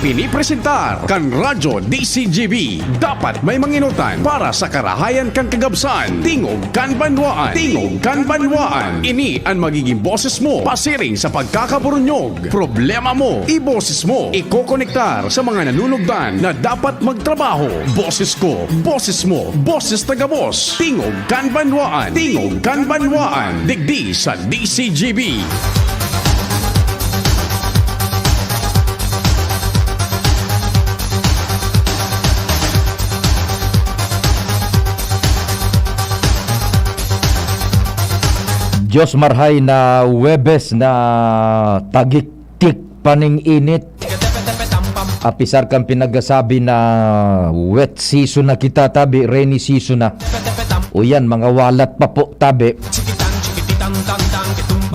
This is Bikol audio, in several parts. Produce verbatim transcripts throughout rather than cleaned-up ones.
Pinipresentar kan Radyo D C G B. Dapat may manginotan para sa karahayan kan kagabsan. Tingog kan banwaan. Tingog kan banwaan. Ini an magiging boses mo pasiring sa pagkakaburunyog. Problema mo, iboses mo. Ikokonektar sa mga nanunugdan na dapat magtrabaho. Boses ko, boses mo, boses ta gabos. Tingog kan banwaan. Tingog kan banwaan. Digdi sa D C G B. Diyos marhay na Huwebes na tagiktik pa ning init. Apisar kan pinagsasabi na wet season na kita tabi, rainy season na. O yan, mga walat pa po tabi.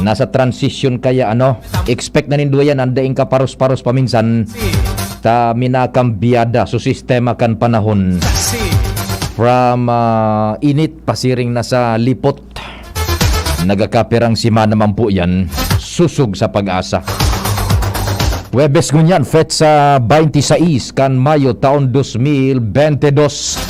Nasa transition kaya ano, expect na nindo yan, ang daing kaparos-paros paminsan. Ta minakambiyada so sistema kan panahon. From ah, init pasiring na sa lipot. Nagakapirang semana man po yan. Susog sa pag-asa. Huwebes ngunyan, petsa twenty-six kan Mayo taon dos mil bente dos.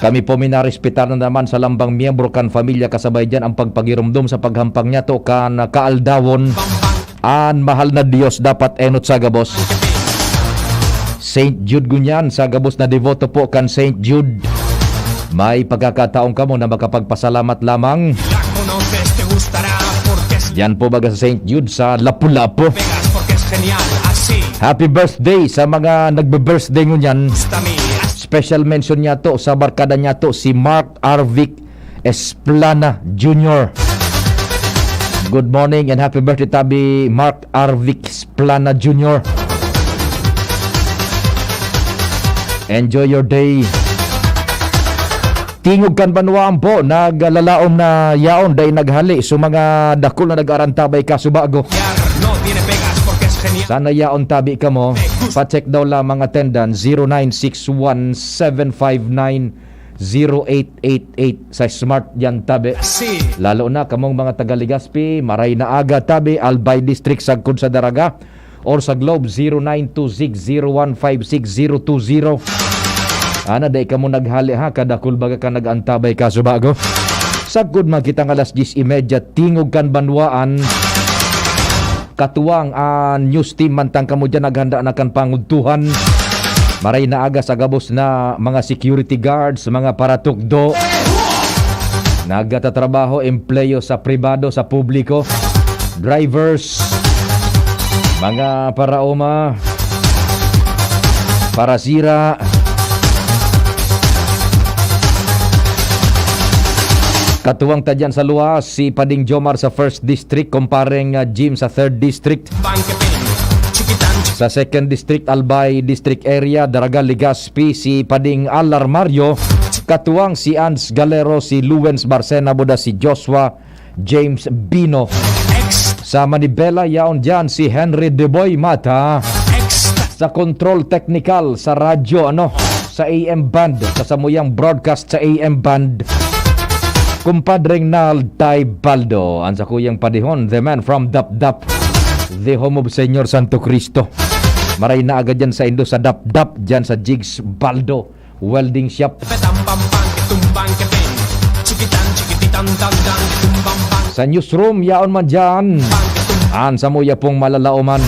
Kami po minarespetar na naman sa lambang miyembro kan pamilya, kasabay diyan ang pagpagiromdom sa paghampang niyato kan kaaldawon. An mahal na Dios dapat enot sa gabos. Saint Jude ngunyan, sa gabos na deboto po kan Saint Jude. May pagkakataon kamo na makapagpasalamat lamang. Diyan po baga sa Saint Jude sa Lapu-Lapu. Happy birthday sa mga nagbe-birthday ngunyan. Special mention niyato sa barkada niyato, si Mark Arvic Esplana Junior. Good morning and happy birthday, tabi Mark Arvic Esplana Junior. Enjoy your day. Tingog kan banwaan po, naglalaom na yaon, dai naghali. So, mga dakul na nag-arantabay kasubago. Sana yaon tabi kamo. Pa-check daw lamang attendance, zero nine six one seven five nine zero eight eight eight sa Smart diyan tabi. Lalo na kamong mga taga Legazpi, maray na aga tabi, Albay District, sagkod sa Daraga, or sa Globe, zero nine two six zero one five six zero two zero. Ana, dai kamo naghali ha, kadakul baga ka nag-antabay kasubago. Sagkod man kita nga alas diyes y media, tingog kan banwaan. Katuwang an news team, mantang kamo diyan naghanda na kan pangudtuhan. Maray na aga sa gabos na mga security guards, mga paratukdo, nagtatrabaho, empleyo sa pribado, sa publiko, drivers, mga paraoma, parasira. Katuwang ta diyan sa luwas, si Pading Jomar sa First District, kumpareng, ah, Jim sa Third District. Sa Second District, Albay District Area, Daraga, Legazpi, si Pading Al Armario, katuwang si Ans Galero, si Luwens Barcena, buda si Joshua James Bino. Sa Manibela, yaon diyan si Henry Deboy Mata. Sa control technical, sa radyo, ano, sa A M band, sa samuyang broadcast sa A M band, Kumpadre Nald Taybaldo, an sakuyang padihon, the man from Dapdap, the home of Señor Santo Cristo. Maray na agad yan sa indo sa Dapdap, dyan sa Jigs Baldo Welding Shop. Sa newsroom, yaon man dyan, an samuya pong malalaoman,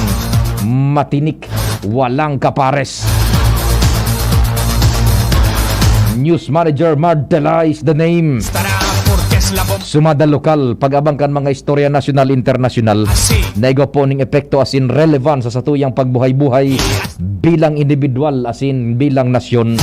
matinik, walang kapares. News Manager Mardela is the name. Sumada lokal, pag-abang kan mga istorya nasyonal, internasyonal, na igwa po ning epekto asin relevance sa satuyang pagbuhay-buhay bilang indibidwal asin bilang nasyon.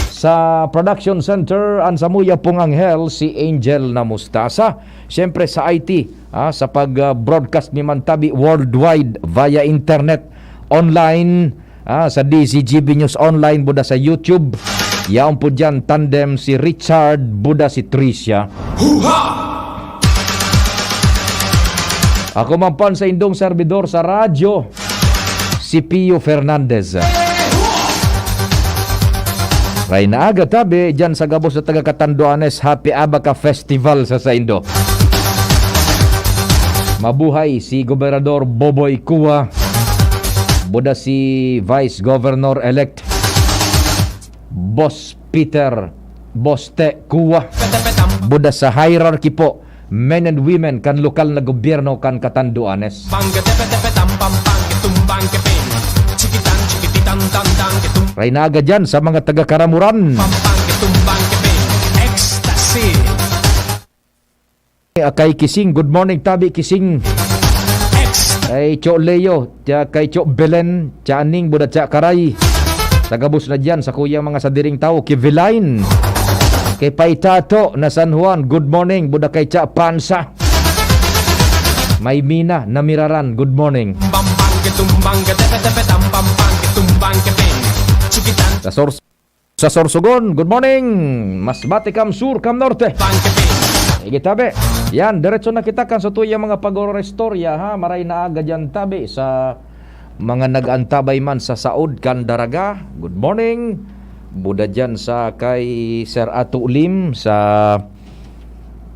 Sa production center, an samuya pong anghel, si Angel na Mustasa. Siyempre sa I T, ah, sa pag, ah, broadcast mi man tabi worldwide via internet, online, ah, sa D Z G B News Online, buda sa YouTube. Yaon po dyan, tandem si Richard, buda si Tricia. Huha! Ako man pan sa indong servidor sa radyo, si Pio Fernandez. Ray na aga tabi, dyan sa gabos na taga Catanduanes, Happy Abaca Festival sa saindo. Mabuhay si Gobernador Boboy Cua. Buda si Vice Governor-elect Boss Peter Boste Kuwa. Buda sa hierarchy po, men and women kan lokal na gobyerno kan Catanduanes. Ray naaga dyan sa mga taga-Caramoran. Ecstasy. Kay Kising, good morning, tabi Kising. Kay Cho Leo, tiya kay Cho Belen, tiya Aning, buda tiya Karay. Sa gabos na diyan, sa kuyang mga sadiring tawo, Kiviline. Kay Paitato na San Juan, good morning, buda kay tiya Pansa. May Mina na Miraran, good morning. Sa Sor- Sa Sorsogon, good morning! Masbate kam sur, kam norte. Sige, tabi. Yan, diretso na kita kan sa tuyang mga pag-oristorya, ha? Maray na aga dyan, tabi, sa mga nag-antabay man sa saod kan Daraga. Good morning. Buda dyan sa kay Sir Ato Lim sa,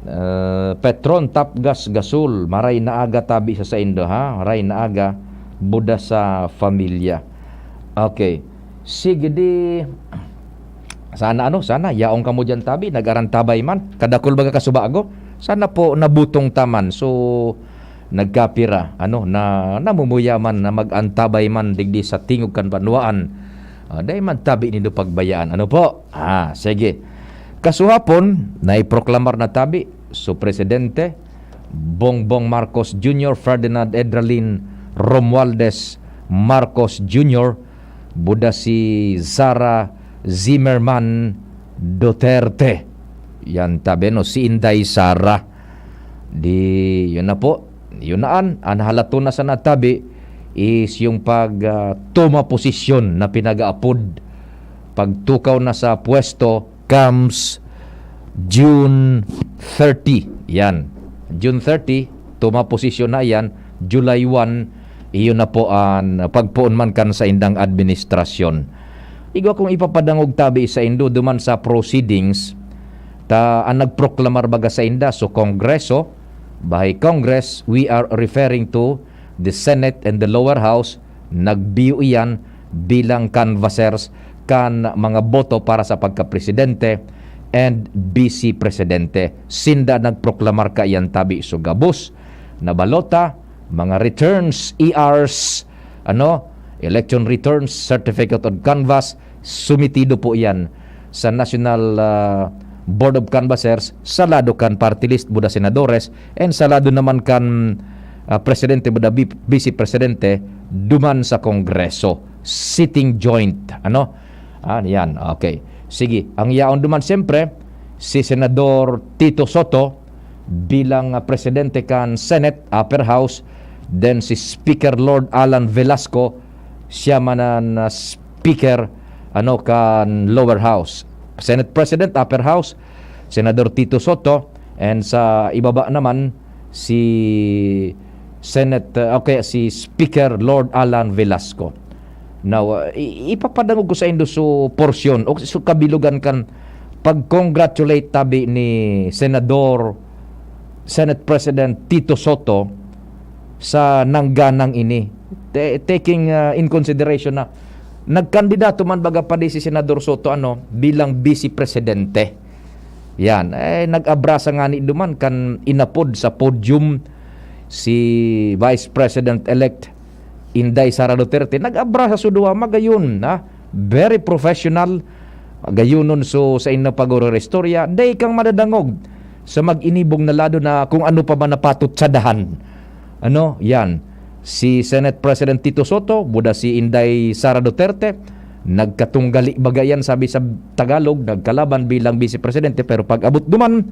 eh, Petron, Tapgas, Gasol. Maray na aga, tabi, sa saindo, ha? Maray na aga, buda sa pamilya. Okay. Sige, di, sana, ano, sana yaon kamo diyan, tabi, nag-arantabay man. Kadakul baga kasubago. Sana po nabutong ta man. So, nagkapira, ano, na namumuya man, na mag-antabay man digdi sa tingog kan banwaan. Ah, dai man tabi nindo pagbayaan. Ano po? Ah, sige. Kasuhapon, naiproklamar na tabi, so Presidente, Bongbong Marcos Junior, Ferdinand Edralin Romualdez Marcos Junior, buda si Sara Zimmerman Duterte. Yan, tabi, no, si Inday Sara. Di, yun na po. Yun na an, an halaton na sana tabi is yung pag, ah, toma posisyon na pinag-aapod. Pagtukaw na sa pwesto comes June thirty. Yan. June thirty, toma posisyon na yan. July one, iyon na po an pagpoon man kan saindang administrasyon. Igwa kong ipapadangog tabi saindo duman sa proceedings, ta an nagproklamar baga sainda, so Kongreso, by Congress, we are referring to the Senate and the lower house, nagbiyo iyan bilang canvassers kan mga boto para sa pagkapresidente and vice presidente. Sinda nagproklamar kaiyan tabi, so gabos na balota, mga returns, E Rs, ano, election returns, certificate of canvass, sumitido po iyan sa National, ah, Board of Canvassers, sa lado kan party list, buda senadores, and sa lado naman kan, ah, presidente, buda bi-, vice presidente, duman sa Kongreso. Sitting joint, ano? Ah, yan, okay. Sige, ang yaon duman, siyempre, si Senador Tito Soto bilang, ah, presidente kan Senate, Upper House, then si Speaker Lord Alan Velasco, siya man an, ah, Speaker, ano, kan Lower House. Senate President, Upper House, Senador Tito Soto, and sa ibaba naman, si Senate, uh, okay, si Speaker Lord Alan Velasco. Now, uh, i-, ipapadangog ko saindo so porsyon o so kabilogan kan pag-congratulate tabi ni Senador, Senate President Tito Soto sa nangganang ini. Ta-, taking, uh, in consideration na nagkandidato man baga pa di si Senador Soto, ano, bilang vice presidente. Yan, eh, nag-abrasa ngani duman kan inapod sa podium si Vice President-elect Inday Sara Duterte. Nag-abrasa so duwa, magayon, ha? Very professional. Gayunon so sa inyo pag-oristorya, dai kang madadangog sa mag-inibong na lado na kung ano pa man napatutsadahan. Ano? Yan. Si Senate President Tito Soto, buda si Inday Sara Duterte, nagkatunggali baga yan, sabi sa Tagalog, nagkalaban bilang Vice Presidente, pero pag abot duman,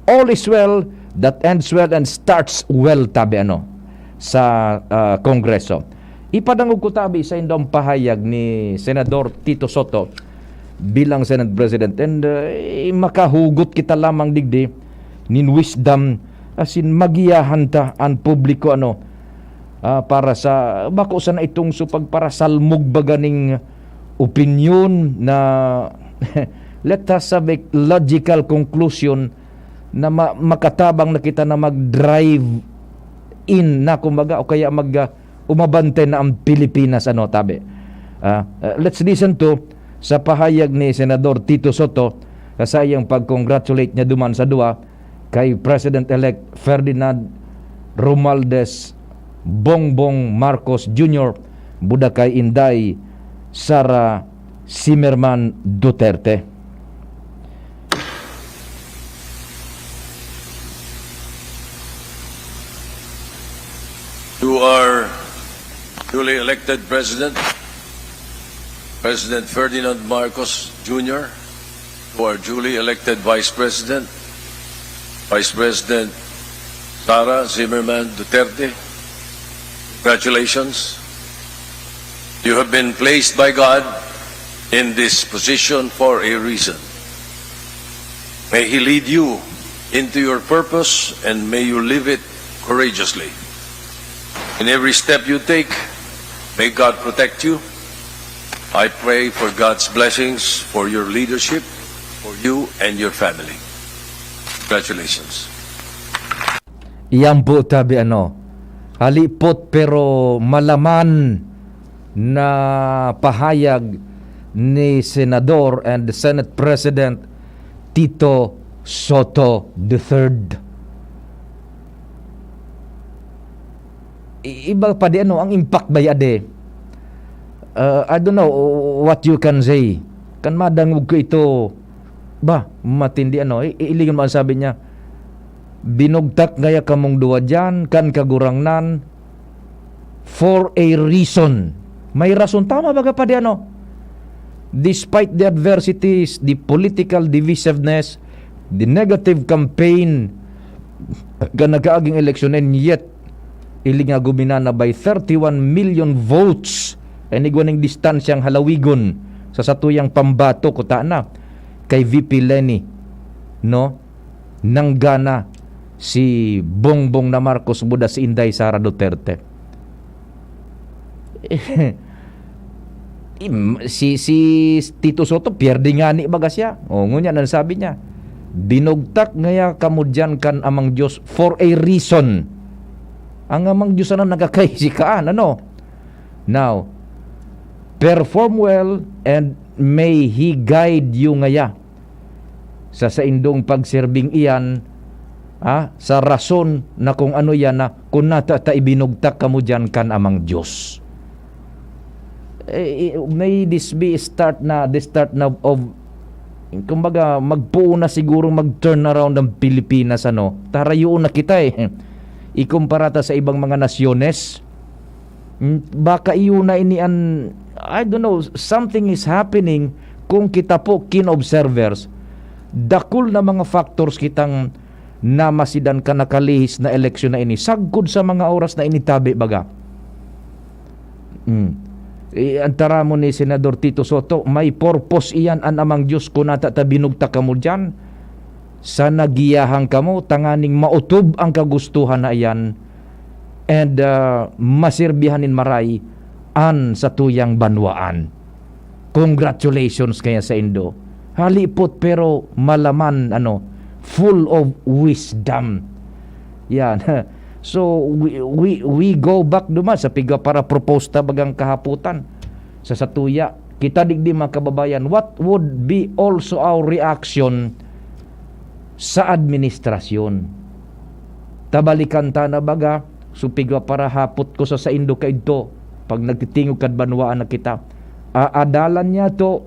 all is well that ends well and starts well, tabi ano, sa, ah, Kongreso. Ipadangog ko tabi sa indong pahayag ni Senador Tito Soto bilang Senate President, and, uh, makahugot kita lamang digdi nin wisdom, asin magiyahan ta an publiko, ano, ah, para sa, bako sana itong so pagparasalmog baga ning opinyon na, let us have a logical conclusion na ma-, makatabang na kita na mag-drive in na, kumbaga, o kaya mag, ah, umabante na ang Pilipinas, ano, tabi. Ah, uh, let's listen to sa pahayag ni Senador Tito Soto sa saiyang pag-congratulate niya duman sa duwa kay President-elect Ferdinand Romualdez Bongbong Marcos Junior, buda kay Inday Sara Zimmerman Duterte. To our duly elected President, President Ferdinand Marcos Junior, to our duly elected Vice President, Vice President Sara Zimmerman Duterte, congratulations. You have been placed by God in this position for a reason. May He lead you into your purpose and may you live it courageously. In every step you take, may God protect you. I pray for God's blessings for your leadership, for you and your family. Congratulations. Iyan po tabi ano, halipot pero malaman na pahayag ni Senador and Senate President Tito Soto the third. I- iba pa di ano, ang impact ba ya de? Uh, I don't know what you can say. Kan madangog ko ito, ba, matindi ano, i- ilingon mo ang sabi niya, "Binugtak ngaya kamong duwa diyan, kan Kagurangnan, for a reason." May rason, tama baga pa di ano? Despite the adversities, the political divisiveness, the negative campaign, kan nagkaaging eleksyon, and yet, ili nga guminana by thirty-one million votes, and igwa ning distansyang halawigon sa satuyang pambato, kuta na, kay V P Leni, no? Nanggana si Bongbong na Marcos buda si Inday Sara Duterte. Im- si si Tito Soto, pierde ngani baga siya. O, ngunyan ang sabi niya, "Binugtak ngaya kamo diyan kan Amang Diyos for a reason." Ang Amang Diyos na nagkakaisi kaan, ano? Now, perform well and may He guide you ngaya sa saindong pagserbing iyan, ah, sa rason na kung ano yan na kung nata ta ibinugtak kamo diyan kan Amang Diyos. Eh, eh, may this be start na, the start na of, kumbaga, magpuo na siguro mag-turn around ang Pilipinas, ano? Tarayoon na kita eh. Ikumpara ta sa ibang mga nasyones, mm, baka iyo na ini an, I don't know, something is happening kung kita po keen observers. Dakul na mga factors kitang namasidan kan nakalihis na eleksyon na ini, sagkod sa mga oras na ini tabi, baga. Hmm. Eh, ang taramon ni Senador Tito Soto, may purpose iyan an Amang Diyos kun nata ta binugtak kamo diyan. Sana giyahan kamo tanganing maotob ang kagustuhan na iyan and, ah, masirbihan nin maray an satuyang banwaan. Congratulations kaya saindo. Halipot pero malaman, ano, full of wisdom. Yan. So, we, we, we go back duman sa pigwa para proposta bagang kahaputan. Sa satuya, kita digdi, mga kababayan, what would be also our reaction sa administrasyon? Tabalikan ta na baga, so pigwa para hapot ko sa saindo kaidto, pag nagtitingog kad banwaan na kita. Aadalan niya to,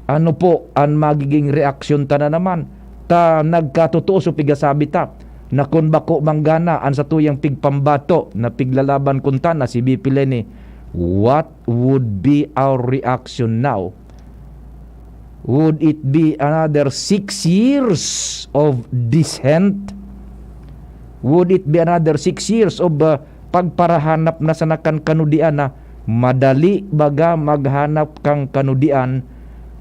ano po an magiging reaksyon ta na naman? Ta nagkatotoo so pigasabi ta, na kun bako manggana an satuyang pigpambato na piglalaban kun ta na si V P Leni, what would be our reaction now? Would it be another six years of dissent? Would it be another six years of, uh, pagparahanap na sana kan kanudian na madali baga maghanap kang kanudian,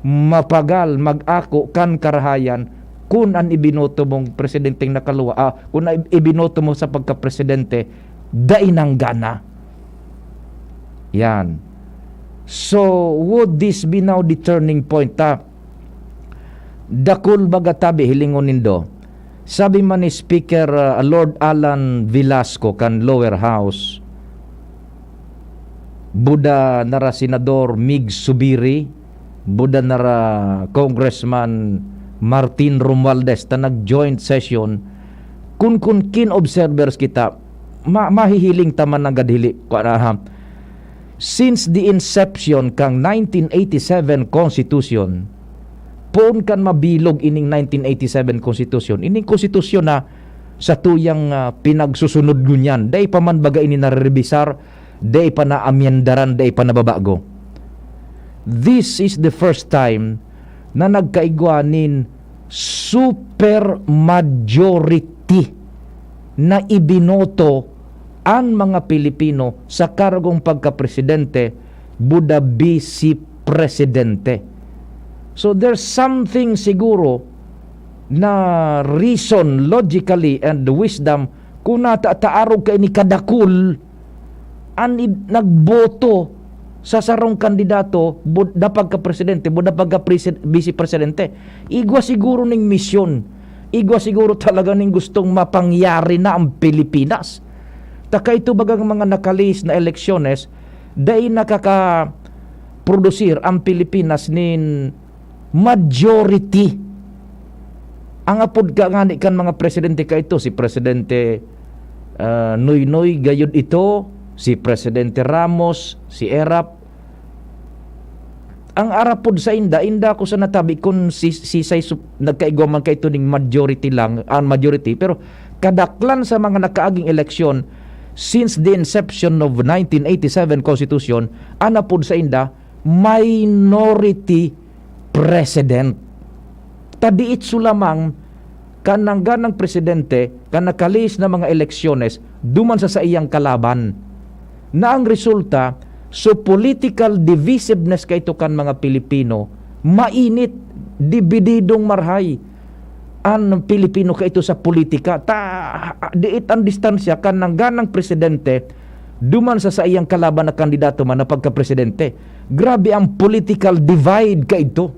mapagal mag-ako kan karahayan, kun an ibinoto mong presidenteng nakaluwa, ah, kun an ibinoto mo sa pagkapresidente, dai nanggana. Yan. So, would this be now the turning point? Ta, dakul baga tabi, hilingon nindo. Sabi man ni Speaker, uh, Lord Alan Velasco kan Lower House, buda nara Senador Mig Subiri, buda nara Congressman Martin Romualdez ta nag-joint session, kun, kun keen observers kita, ma-, mahihiling ta man nanggad hili, kwa na, ha? Since the inception kan nineteen eighty-seven Constitution, poon kan mabilog ining nineteen eighty-seven Constitution, ining konstitusyon na satuyang, ah, pinagsusunod ngunyan, dai pa man baga ini narerebisar, dai pa naamyendaran, dai pa nababago. This is the first time na nagkaigwa nin super majority na ibinoto an mga Pilipino sa kargong pagkapresidente, buda bisi presidente. So there's something siguro na reason, logically, and wisdom kung nata-, ta arog kaini kadakul an ib-, nagboto sa sarong kandidato, bud-, na pagkapresidente, bud-, na pagkapresi-, bisi presidente. Igwa siguro ning misyon. Igwa siguro talaga ning gustong mapangyari na ang Pilipinas. Ta kaito bagang mga nakalihis na eleksyones, dai nakaka-produsir ang Pilipinas nin majority. Ang apod ka ngani kan mga presidente kaito, si Presidente, ah, Noynoy gayod ito, si Presidente Ramos, si Erap. Ang arapod sa inda, inda ako sa natabi kun si, si say sup-, nagkaigwa man kaito ning majority lang, ang majority, pero kadaklan sa mga nakaaging eleksyon since the inception of nineteen eighty-seven Constitution, an apod sa inda, minority president. Ta diitso lamang kan nangganang presidente kan nakalihis na mga eleksyones duman sa saiyang kalaban, na ang resulta, so political divisiveness kaito kan mga Pilipino, mainit, dibididong marhay an Pilipino kaito sa politika. Ta, diit an distansya kan nangganang presidente duman sa saiyang kalaban na kandidato man na pagkapresidente. Grabe ang political divide kaidto.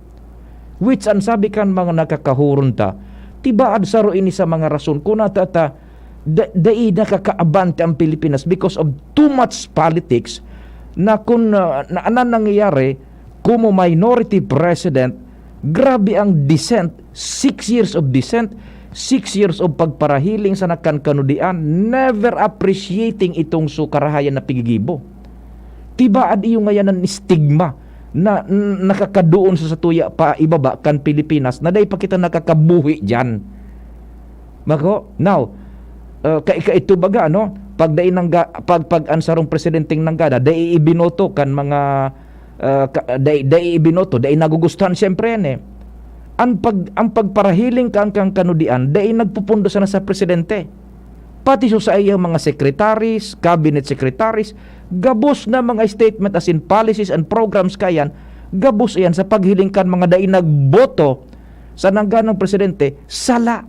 Which, ang sabi kan mga nakakahuron ta, tibaad saro ini sa mga rason kun nata ta da-, dai nakakaabante ang Pilipinas because of too much politics na kun, ah, na, na nangyayari, kumo minority president, grabe ang dissent, six years of dissent, six years of pagparahiling sa nakankanudian, never appreciating itong so karahayan na pigigibo. Tibaad iyo ngayan an stigma na, n-, nakakadoon sa satuya pa ibaba kan Pilipinas na dai pa kita nakakabuhi diyan. Mako, now, uh, ka-, kaito baga, ano, pag dai nangga-, pag, pag an sarong presidenteng nanggana, dai ibinoto kan mga, uh, ka-, dai, dai ibinoto, dai nagugustuhan, siyempre, yan, eh. Ang pag-, ang pagparahiling kan, kan kanudian, dai nagpupundo sana sa presidente. Pati so sa iyang mga secretaries, cabinet secretaries, gabos na mga statement, as in policies and programs kayan, gabos iyan sa paghiling kan mga dai nagboto sa nangganang presidente, sala.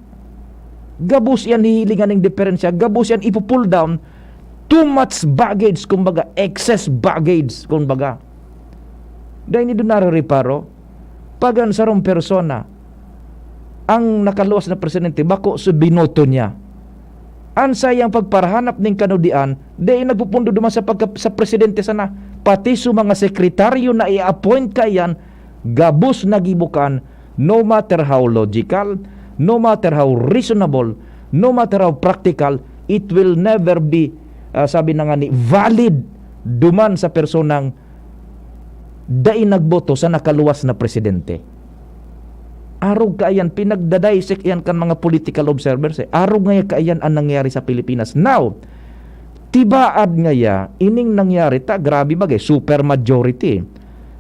Gabos iyan hihilingan ning diferensya, gabos iyan ipu-pull down, too much baggage, kumbaga, excess baggage, kumbaga. Dai nindo narereparo, pag an sarong persona, ang nakaluwas na presidente, bako so binoto niya. An saiyang pagparahanap ning kanudian, dai nagpupundo duman sa pagka-, sa presidente sana. Pati so mga sekretaryo na i-appoint kaiyan, gabos nagibukan, no matter how logical, no matter how reasonable, no matter how practical, it will never be, ah, sabi na nga ni, valid duman sa personang dai nagboto sa nakaluwas na presidente. Arog kaiyan, pinagda-dissect iyan kan mga political observers, eh. Arog ngaya kaiyan an nangyari sa Pilipinas. Now, tibaad ngaya, ining nangyari ta, grabe bagay, super majority.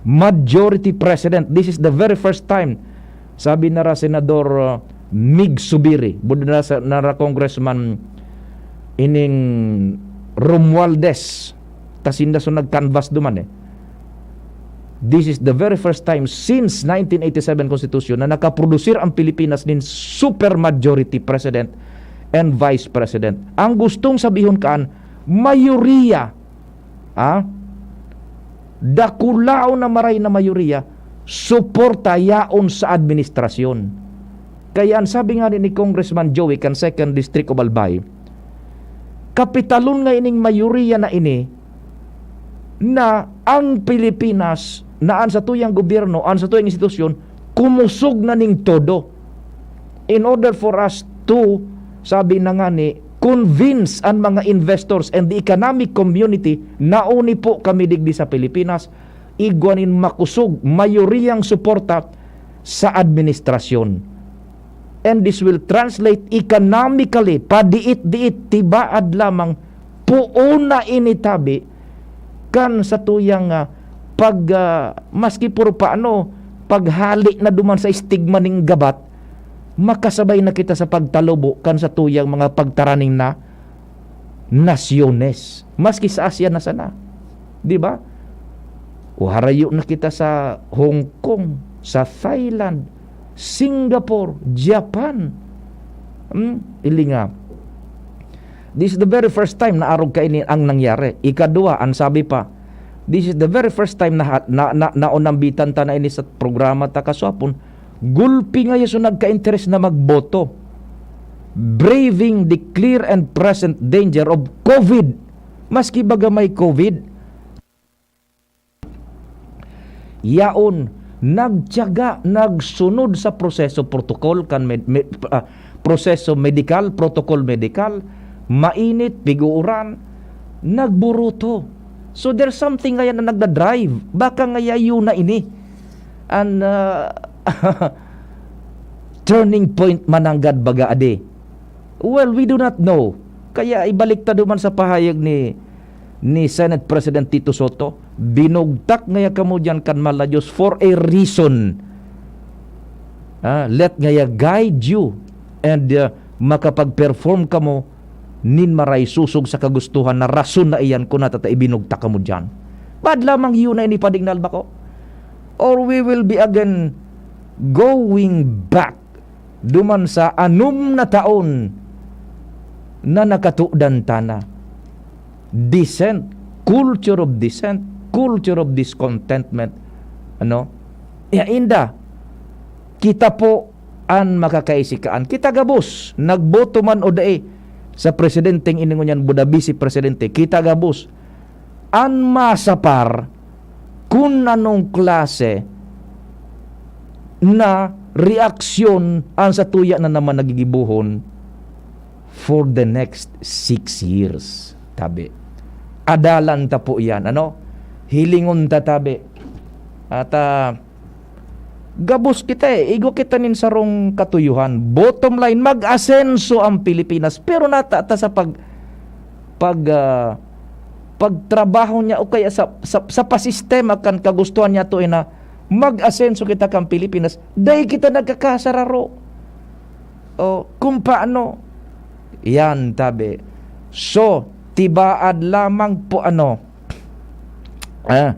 Majority president. This is the very first time. Sabi nara Senador, uh, Mig Subiri, buda nara sa, nara Congressman ining Romualdez, ta sinda so nag-canvass duman, eh. This is the very first time since nineteen eighty-seven Constitution na nakaprodusir ang Pilipinas nin super majority president and vice president. Ang gustong sabihon kaan, mayoriya, ah, dakulaon na maray na mayoriya, suporta yaon sa administrasyon. Kaya ang sabi nga ni Congressman Joey kan Second District of Albay, kapitalon nga ining mayoriya na ini, na ang Pilipinas, na an satuyang gobyerno, an satuyang institusyon, kumusog na ning todo. In order for us to, sabi na nga ni, convince an mga investors and the economic community na uni po kami digdi sa Pilipinas, igwa nin makusog, mayoriyang suporta sa administrasyon. And this will translate economically, padiit-diit, tibaad lamang, poon na ini tabi kan satuyang, ah, pag, ah, maski puro paano, paghali na duman sa stigma ning gabat, makasabay na kita sa pagtalubo kan satuyang mga pagtaraning na nasyones, maski sa Asia na sana. Di ba? O harayo na kita sa Hong Kong, sa Thailand, Singapore, Japan. Hmm? Ilinga. This is the very first time na arog kaini ang nangyari. Ikadua, ang sabi pa, this is the very first time na, na, na, naunambitan ta na ini sa programa ta kaswapon. Gulpi ngaya so nagka-interes na magboto. Braving the clear and present danger of COVID. Maski baga may COVID, yaon, nagtiyaga, nagsunod sa proseso, protocol kan med-, med-, ah, proseso medikal, protocol medikal, mainit, pig-uuran, nagburuto. So, there's something ngaya na nagda-drive. Baka ngaya yun na ini. An, ah, turning point mananggad baga adi. Well, we do not know. Kaya ibalik ta duman sa pahayag ni, ni Senate President Tito Soto, binugtak ngaya kamo diyan kan mala Diyos for a reason. Ah, let ngaya guide you and, ah, makapag-perform kamo nin maray sosog sa kagustuhan na rason na iyan kun nata ta ibinugtak kamo diyan. Bad lamang yun na ini padignal bako. Or we will be again going back duman sa anom na taon na nakatudan ta na. Dissent, culture of dissent, culture of discontentment. Ano? Yainda, kita po an makakaisikaan. Kita gabos, nagboto man o dai sa presidenteng ini ngunyan buda, vice presidente, kita gabos an masapar kun anong klase na reaksyon an satuya na naman nagigibohon for the next six years. Tabi. Adalan ta po yan, ano? Hilingon ta, tabi. At, ah, gabos kita eh. Igwa kita nin sarong katuyuhan. Bottom line, mag-asenso ang Pilipinas. Pero nata ta sa pag, pag, ah, pagtrabaho niya o kaya sa, sa, sa pasistema kan kagustuhan niya to na mag-asenso kita kan Pilipinas. Dai kita nagkakasararo. O, kung paano. Yan, tabi. So, tibaad lamang po ano, ah,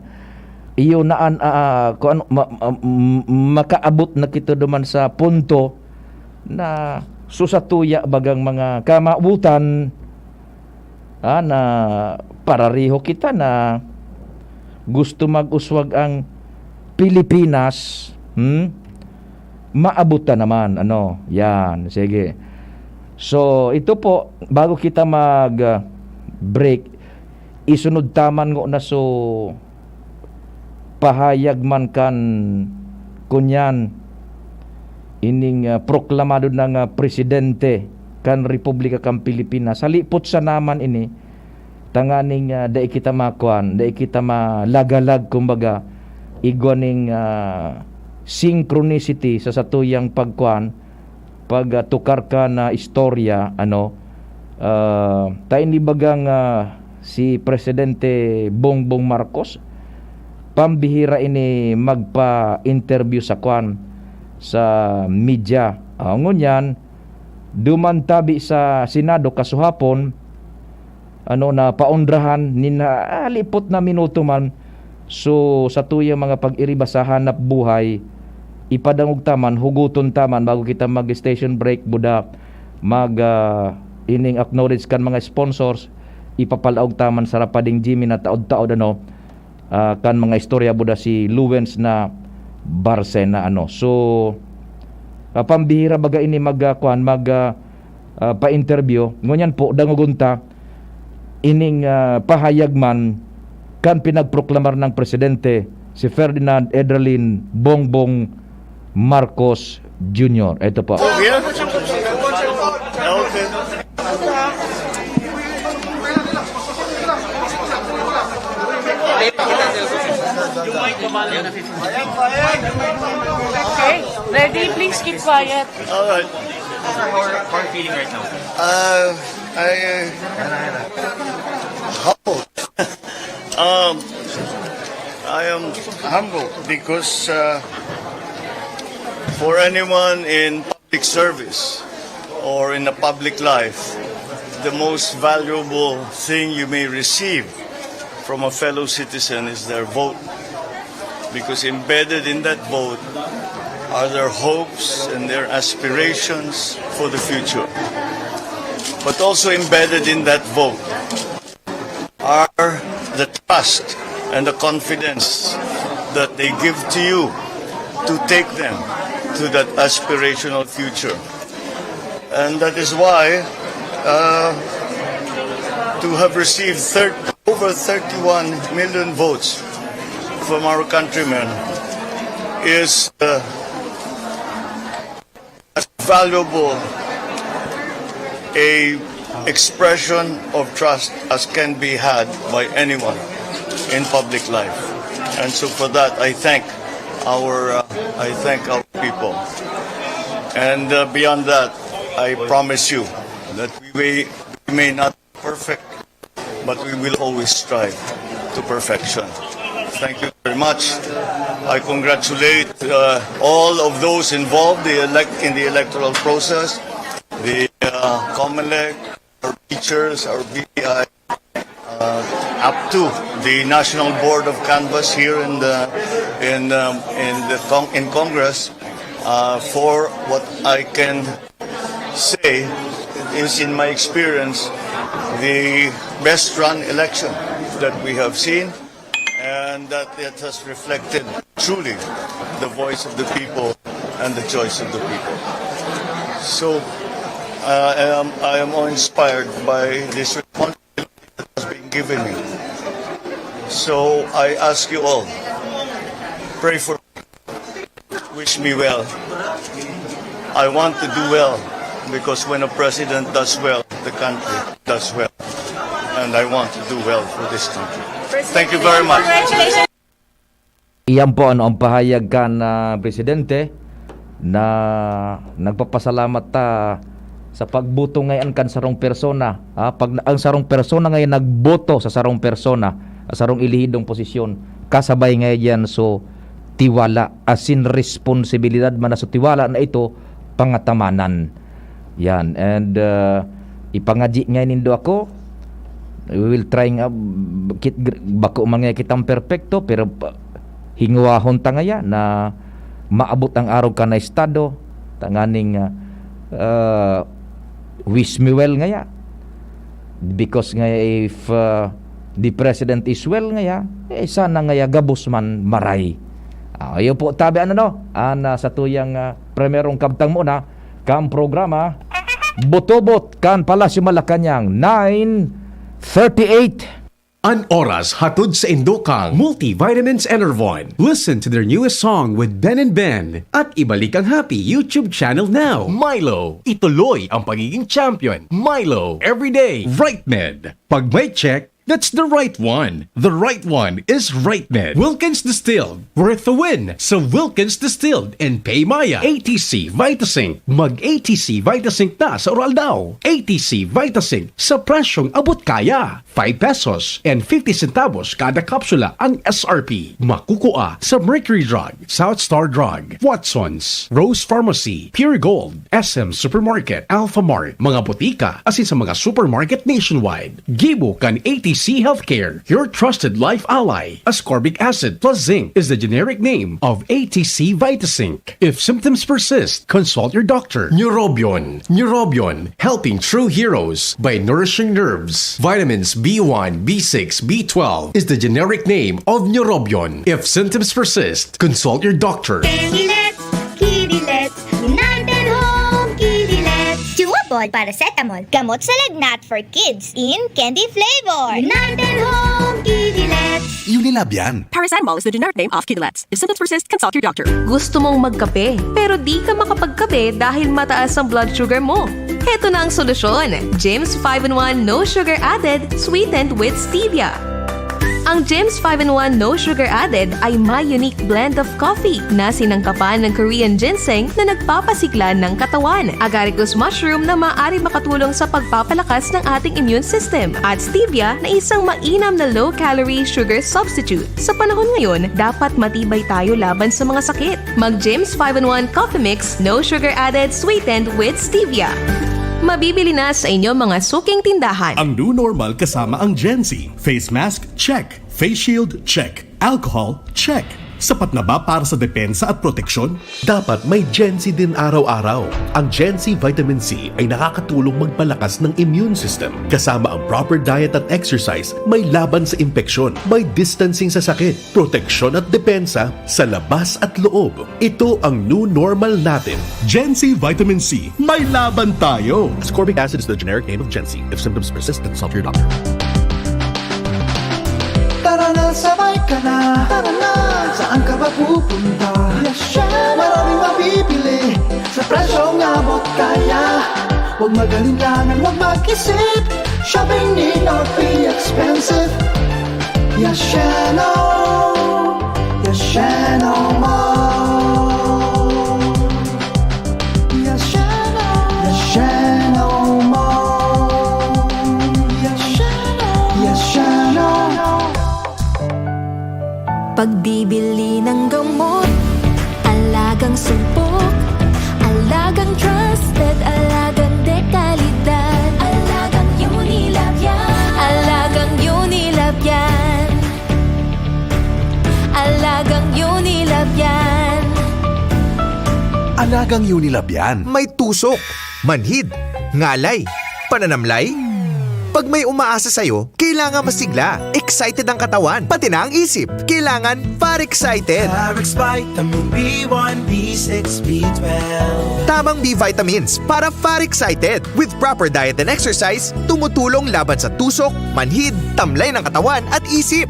iyo na an, ah, kung ano, ma-, ma-, m-, makaabot na kita duman sa punto na so satuya bagang mga kamawotan, ah, na parareho kita na gusto mag-uswag ang Pilipinas, hmm? Maabot ta naman, ano, yan, sige. So, ito po, bago kita mag, ah, break, isunod ta man ngona so pahayag man kan, kunyan, ining, ah, proklamado na nga presidente kan Republika kan Pilipinas. Halipot sana man ini, tanganing, ah, dai kita makuan, dai kita malagalag, kumbaga, igwa ning, ah, synchronicity sa satuyang pagkuan, pag, ah, tukar kan istorya, ano, ah, ta ini bagang, ah, si Presidente Bongbong Marcos, pambihira ini magpa-interview sa kuan, sa media. Ah, ngunyan, duman tabi sa Senado kasuhapon, ano, na paundrahan nin, ah, lipot na minuto man. So, satuyang mga pag-iriba sa hanap buhay, ipadangog ta man, hugoton ta man bago kita mag-station break, buda, mag, ah, ining acknowledge kan mga sponsors, ipapalaog ta man sa rapading Jimmy na taod-taod, ano, ah, kan mga istorya buda si Luwens na Barcena, ano. So, ah, pambihira baga ini mag, ah, kuan, mag, ah, ah, pa-interview. Ngunyan po, dangogon ta ining, ah, pahayag man kan pinagproklamar ng presidente, si Ferdinand Edralin Bongbong Marcos Junior. Ito po. Here? Okay. Okay, ready? Please keep quiet. All right. How are, how are you feeling right now? Uh, I uh, humbled. Um, I am humbled because uh, for anyone in public service or in a public life, the most valuable thing you may receive from a fellow citizen is their vote. Because embedded in that vote are their hopes and their aspirations for the future. But also embedded in that vote are the trust and the confidence that they give to you to take them to that aspirational future. And that is why uh, to have received thir- over thirty-one million votes from our countrymen is uh, as valuable a expression of trust as can be had by anyone in public life. And so for that, I thank our uh, I thank our people. And uh, beyond that, I promise you that we, we may not be perfect, but we will always strive to perfection. Thank you very much. I congratulate uh, all of those involved the elect- in the electoral process, the uh, COMELEC, our teachers, our B P I, uh, up to the National Board of Canvass here in the in um, in the con- in Congress uh, for what I can say is, in my experience, the best run election that we have seen, and that it has reflected truly the voice of the people and the choice of the people. So uh, I, am, I am awe-inspired by this responsibility that has been given me. So I ask you all, pray for me, wish me well. I want to do well because when a president does well, the country does well. And I want to do well for this country. Thank you very much. Iyan po ano ang pahayag kan ah, presidente na nagpapasalamat ta sa pagboto ngayon kan sarong persona. Ah, pag ang sarong persona ngayon nagboto sa sarong persona, sa sarong ilihidong posisyon, kasabay ngayon yan so tiwala, asin responsibilidad man na so tiwala na ito pangatamanan. Yan. And uh, ipangadyi nga nindo ako. We will try nga kit, bako man nga kitang perpekto, pero pa- hinguahon ta ngaya na maabot ang araw ka na estado, tanganing uh, uh, wish me well ngaya. Because nga if uh, the president is well ngaya, eh, sana ngaya gabos man maray. Ah, iyo po, tabi ano no, an uh, sa tuyang uh, primerong kabtang muna, kan programa Botobot kan Palasyo Malacañang, nine thirty-eight. An oras hatod sa indokang Multivitamins Enervon. Listen to their newest song with Ben and Ben at ibalik ang Happy YouTube channel now. Milo, ituloy ang pagiging champion. Milo, everyday, right med. Pag may check, that's the right one. The right one is right med. Wilkins Distilled, worth the win sa Wilkins Distilled and Pay Maya. A T C Vitasync, mag A T C Vitasync na sa Uraldaw. A T C Vitasync sa presyong abot kaya. Five pesos and fifty centavos kada kapsula ang S R P. Makukua sa Mercury Drug, South Star Drug, Watson's, Rose Pharmacy, Pure Gold, S M Supermarket, Alphamart, mga botika, asin sa mga supermarket nationwide. Gibo kan A T C Healthcare, your trusted life ally. Ascorbic acid plus zinc is the generic name of A T C Vitasync. If symptoms persist, consult your doctor. Neurobion. Neurobion, helping true heroes by nourishing nerves. Vitamins B one, B six, B twelve is the generic name of Neurobion. If symptoms persist, consult your doctor. Kinilet, Kinilet, United Home Kinilet. Chewable paracetamol, gamot sa lagnat for kids in candy flavor. United Home Kinilet. Unilab yan. Paracetamol is the generic name of Kinulets. If symptoms persist, consult your doctor. Gusto mong magkape, pero di ka makapagkape dahil mataas ang blood sugar mo? Heto na ang solusyon, Jims five-in-one No Sugar Added, sweetened with stevia. Ang Jims five-in-one No Sugar Added ay may unique blend of coffee na sinangkapan ng Korean ginseng na nagpapasigla ng katawan, agaricus mushroom na maaari makatulong sa pagpapalakas ng ating immune system, at stevia na isang mainam na low-calorie sugar substitute. Sa panahon ngayon, dapat matibay tayo laban sa mga sakit. Mag Jims five-in-one Coffee Mix, no sugar added, sweetened with stevia. Mabibili na sa inyong mga suking tindahan. Ang new normal kasama ang Gen Z. Face mask, check. Face shield, check. Alcohol, check. Sapat na ba para sa depensa at proteksyon? Dapat may Gen Z din araw-araw. Ang Gen Z Vitamin C ay nakakatulong magpalakas ng immune system. Kasama ang proper diet at exercise, may laban sa impeksyon, may distancing sa sakit, proteksyon at depensa sa labas at loob. Ito ang new normal natin. Gen Z Vitamin C, may laban tayo! Ascorbic acid is the generic name of Gen Z. If symptoms persist, consult your doctor. Tara na, sabay ka na. Tara na, saan ka ba pupunta? Yes, Maraming mabibili sa presyong abot kaya. Huwag mag-alinlangan, huwag mag-isip. Shopping need not be expensive. Yasheno, Yasheno Mall. Yasheno, Yasheno Mall. Yasheno, Yasheno. Pagbibili ng gamot, alagang sumpok, alagang trusted, alagang dekalidad. Alagang Unilab yan. Alagang Unilab yan. Alagang Unilab yan. Alagang Unilab yan. May tusok, manhid, ngalay, pananamlay. Pag may umaasa sa'yo, kailangan masigla, excited ang katawan, pati na ang isip. Kailangan Far Excited. Far Excited. Vitamin B one, B six, B twelve. Tamang B vitamins para Far Excited. With proper diet and exercise, tumutulong laban sa tusok, manhid, tamlay ng katawan at isip.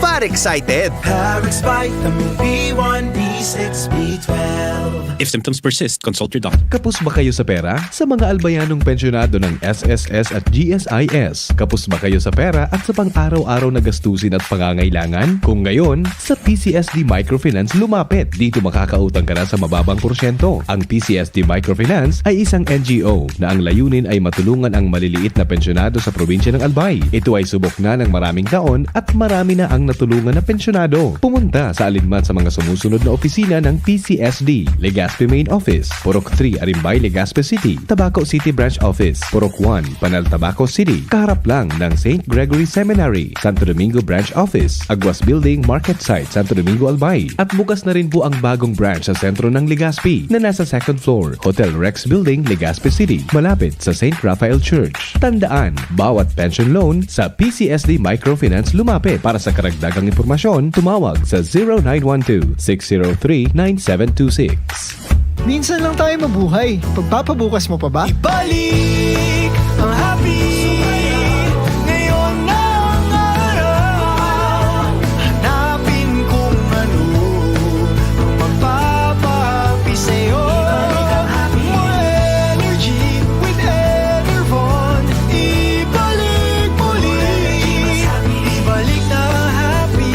Far Excited. Far Excited. Vitamin B one, B six, B twelve. If symptoms persist, consult your doctor. Kapos ba kayo sa pera? Sa mga albayanong pensyonado ng S S S at G S I S, kapos ba kayo sa pera at sa pang-araw-araw na gastusin at pangangailangan? Kung ngayon, sa P C S D Microfinance lumapit. Dito makakautang ka na sa mababang porsyento. Ang P C S D Microfinance ay isang N G O na ang layunin ay matulungan ang maliliit na pensyonado sa probinsya ng Albay. Ito ay subok na ng maraming taon at marami na ang natulungan na pensyonado. Pumunta sa alinman sa mga sumusunod na opisina ng P C S D: Legazpi Main Office, Purok three, Arimbay, Legazpi City; Tabaco City Branch Office, Purok one, Panal, Tabaco City, kaharap lang ng Saint Gregory Seminary; Santo Domingo Branch Office, Aguas Building, Market Site, Santo Domingo, Albay. At bukas na rin po ang bagong branch sa sentro ng Legazpi, na nasa second floor, Hotel Rex Building, Legazpi City, malapit sa Saint Raphael Church. Tandaan, bawat pension loan, sa P C S D Microfinance lumapit. Para sa karagdagang impormasyon, tumawag sa zero nine one two, six zero three, nine seven two six. Minsan lang tayo mabuhay. Pagpapabukas mo pa ba? Ibalik ang happy. Ngayon na ang araw. Hanapin kung ano ang magpapahappy sa'yo. More energy with Enervon. Ibalik muli. Ibalik na happy.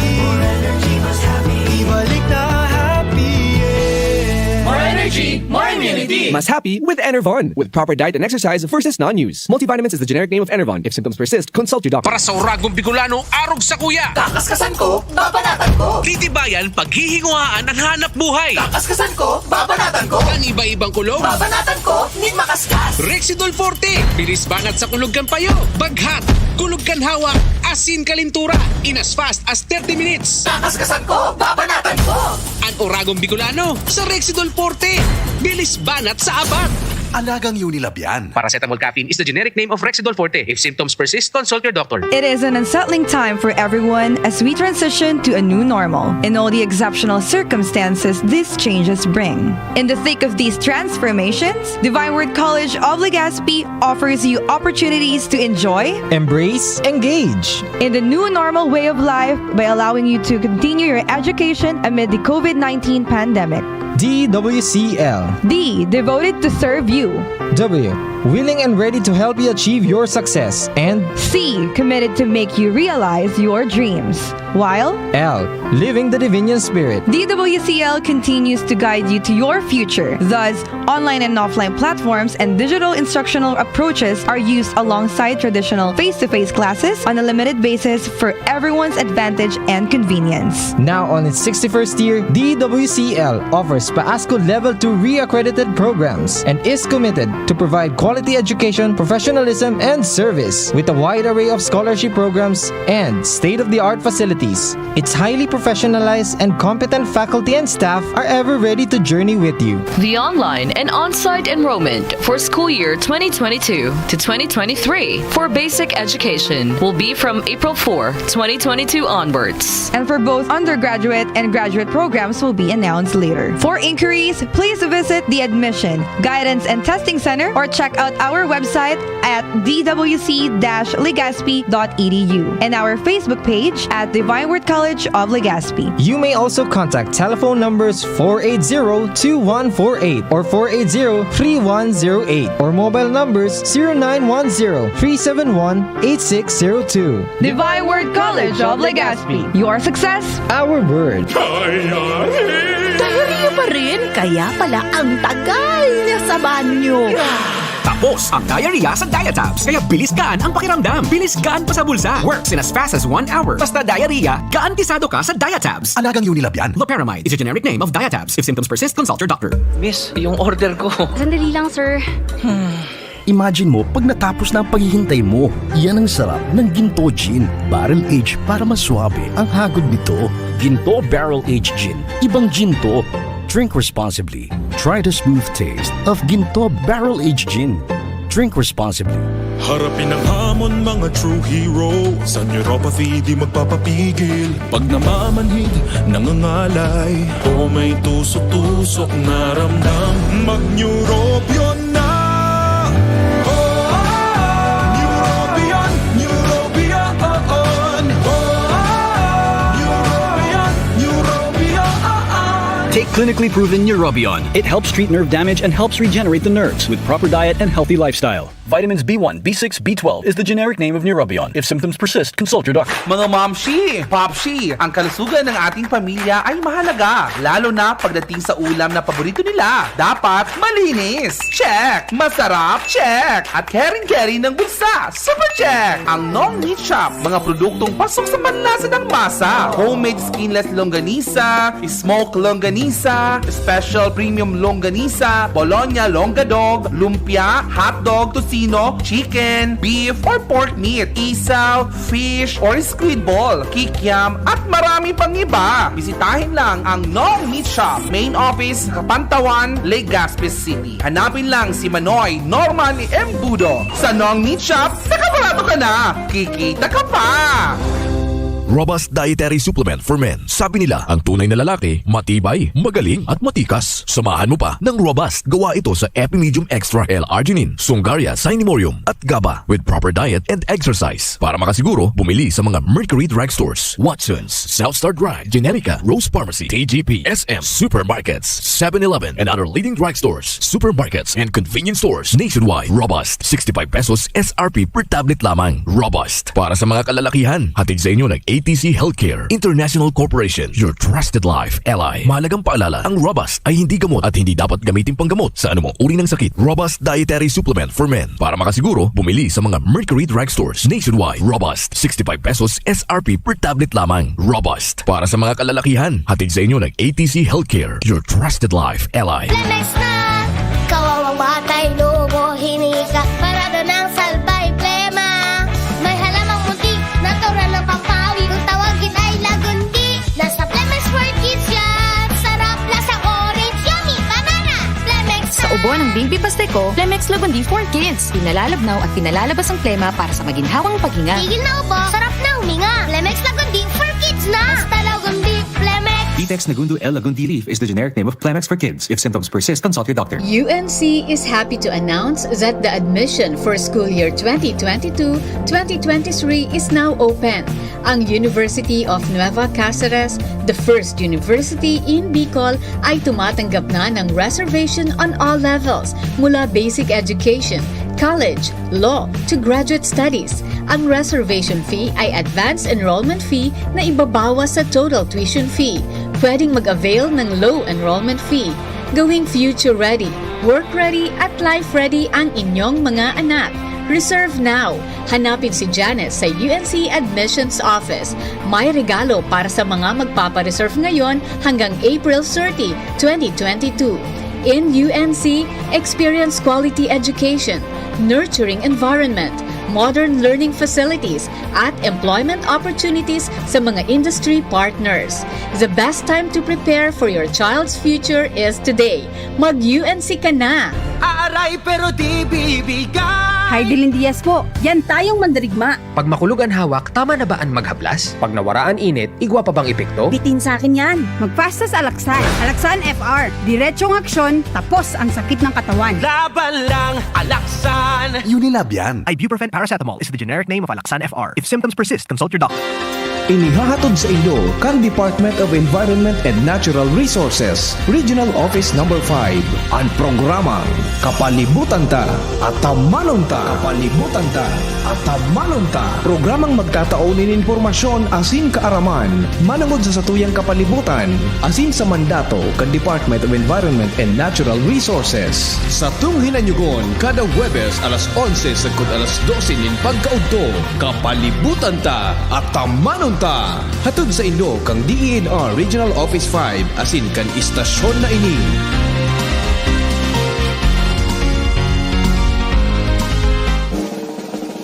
Ibalik na happy, yeah. More energy, more immunity. Mas happy with Enervon. With proper diet and exercise versus non-use. Multivitamins is the generic name of Enervon. If symptoms persist, consult your doctor. Para sa Uragong Bicolano, arog sa kuya. Kakaskasan ko, babanatan ko. Titibayan, paghihinguhaan ang hanap buhay. Kakaskasan ko, babanatan ko. Ang iba-ibang kulog. Babanatan ko, nin makaskas. Rexidol Forte, bilis banat sa kulog kan payo, baghat, kulog kan hawak, asin kalintura, in as fast as thirty minutes. Kakaskasan ko, babanatan ko. Ang Uragong Bicolano sa Rexidol Forte. Bilis banat sa abat. Alagang Unilab yan. Paracetamol caffeine is the generic name of Rexidol Forte. If symptoms persist, consult your doctor. It is an unsettling time for everyone as we transition to a new normal. In all the exceptional circumstances these changes bring. In the thick of these transformations, Divine Word College of Legazpi offers you opportunities to enjoy, embrace, engage in the new normal way of life by allowing you to continue your education amid the COVID nineteen pandemic. D W C L. D, devoted to serve you. W, willing and ready to help you achieve your success. And C, committed to make you realize your dreams. While L, living the Divinian Spirit. D W C L continues to guide you to your future. Thus, online and offline platforms and digital instructional approaches are used alongside traditional face-to-face classes on a limited basis for everyone's advantage and convenience. Now on its sixty-first year, D W C L offers PAASCU Level two re-accredited programs and is committed to provide quality education, professionalism, and service with a wide array of scholarship programs and state-of-the-art facilities. Its highly professionalized and competent faculty and staff are ever ready to journey with you. The online and on-site enrollment for school year twenty twenty-two to twenty twenty-three for basic education will be from April fourth, twenty twenty-two onwards. And for both undergraduate and graduate programs will be announced later. For inquiries, please visit the Admission, Guidance and Testing Center or check out our website at d w c dash legazpi dot e d u and our Facebook page at Divine Word College of Legazpi. You may also contact telephone numbers four eight zero two one four eight or four eight zero three one zero eight or mobile numbers zero nine one zero three seven one eight six zero two. Divine Word College of Legazpi. Your success, our word. Diarrhea pa rin? Kaya pala ang tagal niya sa banyo. Tapos ang diarrhea sa Diatabs. Kaya bilis gaan ang pakiramdam. Bilis gaan pa sa bulsa. Works in as fast as one hour. Basta diarrhea, garantisado ka sa Diatabs. Alagang Unilab yan. Loperamide is a generic name of Diatabs. If symptoms persist, consult your doctor. Miss, yung order ko. Sandali lang, sir. Imagine mo pag natapos na ang paghihintay mo. Iyan ang sarap ng Ginto Gin. Barrel Age para mas suabe ang hagod nito. Ginto Barrel Age Gin. Ibang gin to. Drink responsibly. Try the smooth taste of Ginto Barrel Age Gin. Drink responsibly. Harapin ang hamon, mga true hero. Sa neuropathy, di magpapapigil. Pag namamanhid, nangangalay, o may tusok-tusok na ramdam, mag-Neurobion na! Oh, ah, Neurobion, Neurobion, oh, oh. Oh, ah, Neurobion, Neurobion, oh, oh. Take clinically proven Neurobion. It helps treat nerve damage and helps regenerate the nerves with proper diet and healthy lifestyle. Vitamins B one, B six, B twelve is the generic name of Neurobion. If symptoms persist, consult your doctor. Mga momshi, popshi, ang kalusugan ng ating pamilya ay mahalaga, lalo na pagdating sa ulam na paborito nila. Dapat malinis. Check. Masarap. Check. At caring-caring ng bulsa. Super check. Ang Nong Meat Shop. Mga produktong pasok sa panlasa ng masa. Homemade skinless longganisa, smoke longganisa, special premium longganisa, Bologna longgadog, lumpia, hotdog, tocino, chicken, beef, or pork meat, isaw, fish, or squid ball, kikiam, at marami pang iba. Bisitahin lang ang Nong Meat Shop, main office, Kapantawan, Legazpi City. Hanapin lang si Manoy Norman Embudo. Sa Nong Meat Shop, nakabarato ka na! Kikita ka pa! Robust Dietary Supplement for Men. Sabi nila, ang tunay na lalaki, matibay, magaling, at matikas. Samahan mo pa ng Robust. Gawa ito sa Epimedium Extra L-Arginine, Sungaria, Cinemorium, at GABA with proper diet and exercise. Para makasiguro, bumili sa mga Mercury Drugstores, Watson's, South Star Drug, Generica, Rose Pharmacy, T G P, S M, supermarkets, seven eleven, and other leading drugstores, supermarkets, and convenience stores nationwide. Robust, sixty-five pesos S R P per tablet lamang. Robust. Para sa mga kalalakihan, hatid sa inyo ng A T C Healthcare International Corporation, your trusted life ally. Mahalagang paalala, ang Robust ay hindi gamot at hindi dapat gamitin panggamot sa anumang uri ng sakit. Robust Dietary Supplement for Men. Para makasiguro, bumili sa mga Mercury Drugstores nationwide. Robust, sixty-five pesos S R P per tablet lamang. Robust. Para sa mga kalalakihan, hatid sa inyo ng A T C Healthcare, your trusted life ally. Kawawa matay, lubo, hinika, parada ng salbay, plema. May halamang muntik, natural ng pampawi. Kung tawagin ay lagundi, nasa Plemex World Kids yan. Sarap, lasa orange, yummy, banana. Plemex Sa Buwan ng Bimbi Pasteco, Flemex Lagundi for Kids. Pinalalabnaw at pinalalabas ang plema para sa maginhawang paghinga. Tigil na ubo, sarap na huminga. Flemex Lagundi for Kids na! Basta Lagundi, Flemex! Vitex Negundo L Lagundi leaf is the generic name of Flemex for Kids. If symptoms persist, consult your doctor. U N C is happy to announce that the admission for school year twenty twenty-two, twenty twenty-three is now open. Ang University of Nueva Caceres, the first university in Bicol, ay tumatanggap na ng reservation on all levels, mula basic education, college, law, to graduate studies. Ang reservation fee ay advance enrollment fee na ibabawas sa total tuition fee. Pwedeng mag-avail ng low enrollment fee. Gawing future ready, work ready, at life ready ang inyong mga anak. Reserve now! Hanapin si Janice sa U N C Admissions Office. May regalo para sa mga magpapareserve ngayon hanggang April thirty, twenty twenty-two. In U N C, experience quality education, nurturing environment, modern learning facilities, at employment opportunities sa mga industry partners. The best time to prepare for your child's future is today. Mag-U N C ka na! Aaray, pero di bibigay! Hi, Dilin Diaz po. Yan tayong mandirigma. Pag makulog an hawak, tama na ba an maghaplas? Pag nawara an init, igwa pa bang epekto? Bitin sa akin yan. Magpasta sa Alaxan. Alaxan F R. Diretsong aksyon, tapos ang sakit ng katawan. Laban lang, Alaxan! Unilab yan. Ibuprofen paracetamol is the generic name of Alaxan F R. If symptoms persist, consult your doctor. Inihahatod sa inyo kan Department of Environment and Natural Resources, Regional Office Number five, an programang Kapalibutan Ta, Atamanon Ta. Kapalibutan Ta, Atamanon Ta. Programang magtatao nin impormasyon asin kaaraman manongod sa satuyang kapalibutan asin sa mandato kan Department of Environment and Natural Resources. Satong hinanyugon kada Huwebes alas onse sagkod alas dose nin pagkaudto, Kapalibutan Ta, Atamanon Ta. Hatod sa inyo kan D E N R Regional Office five asin kan istasyon na ini.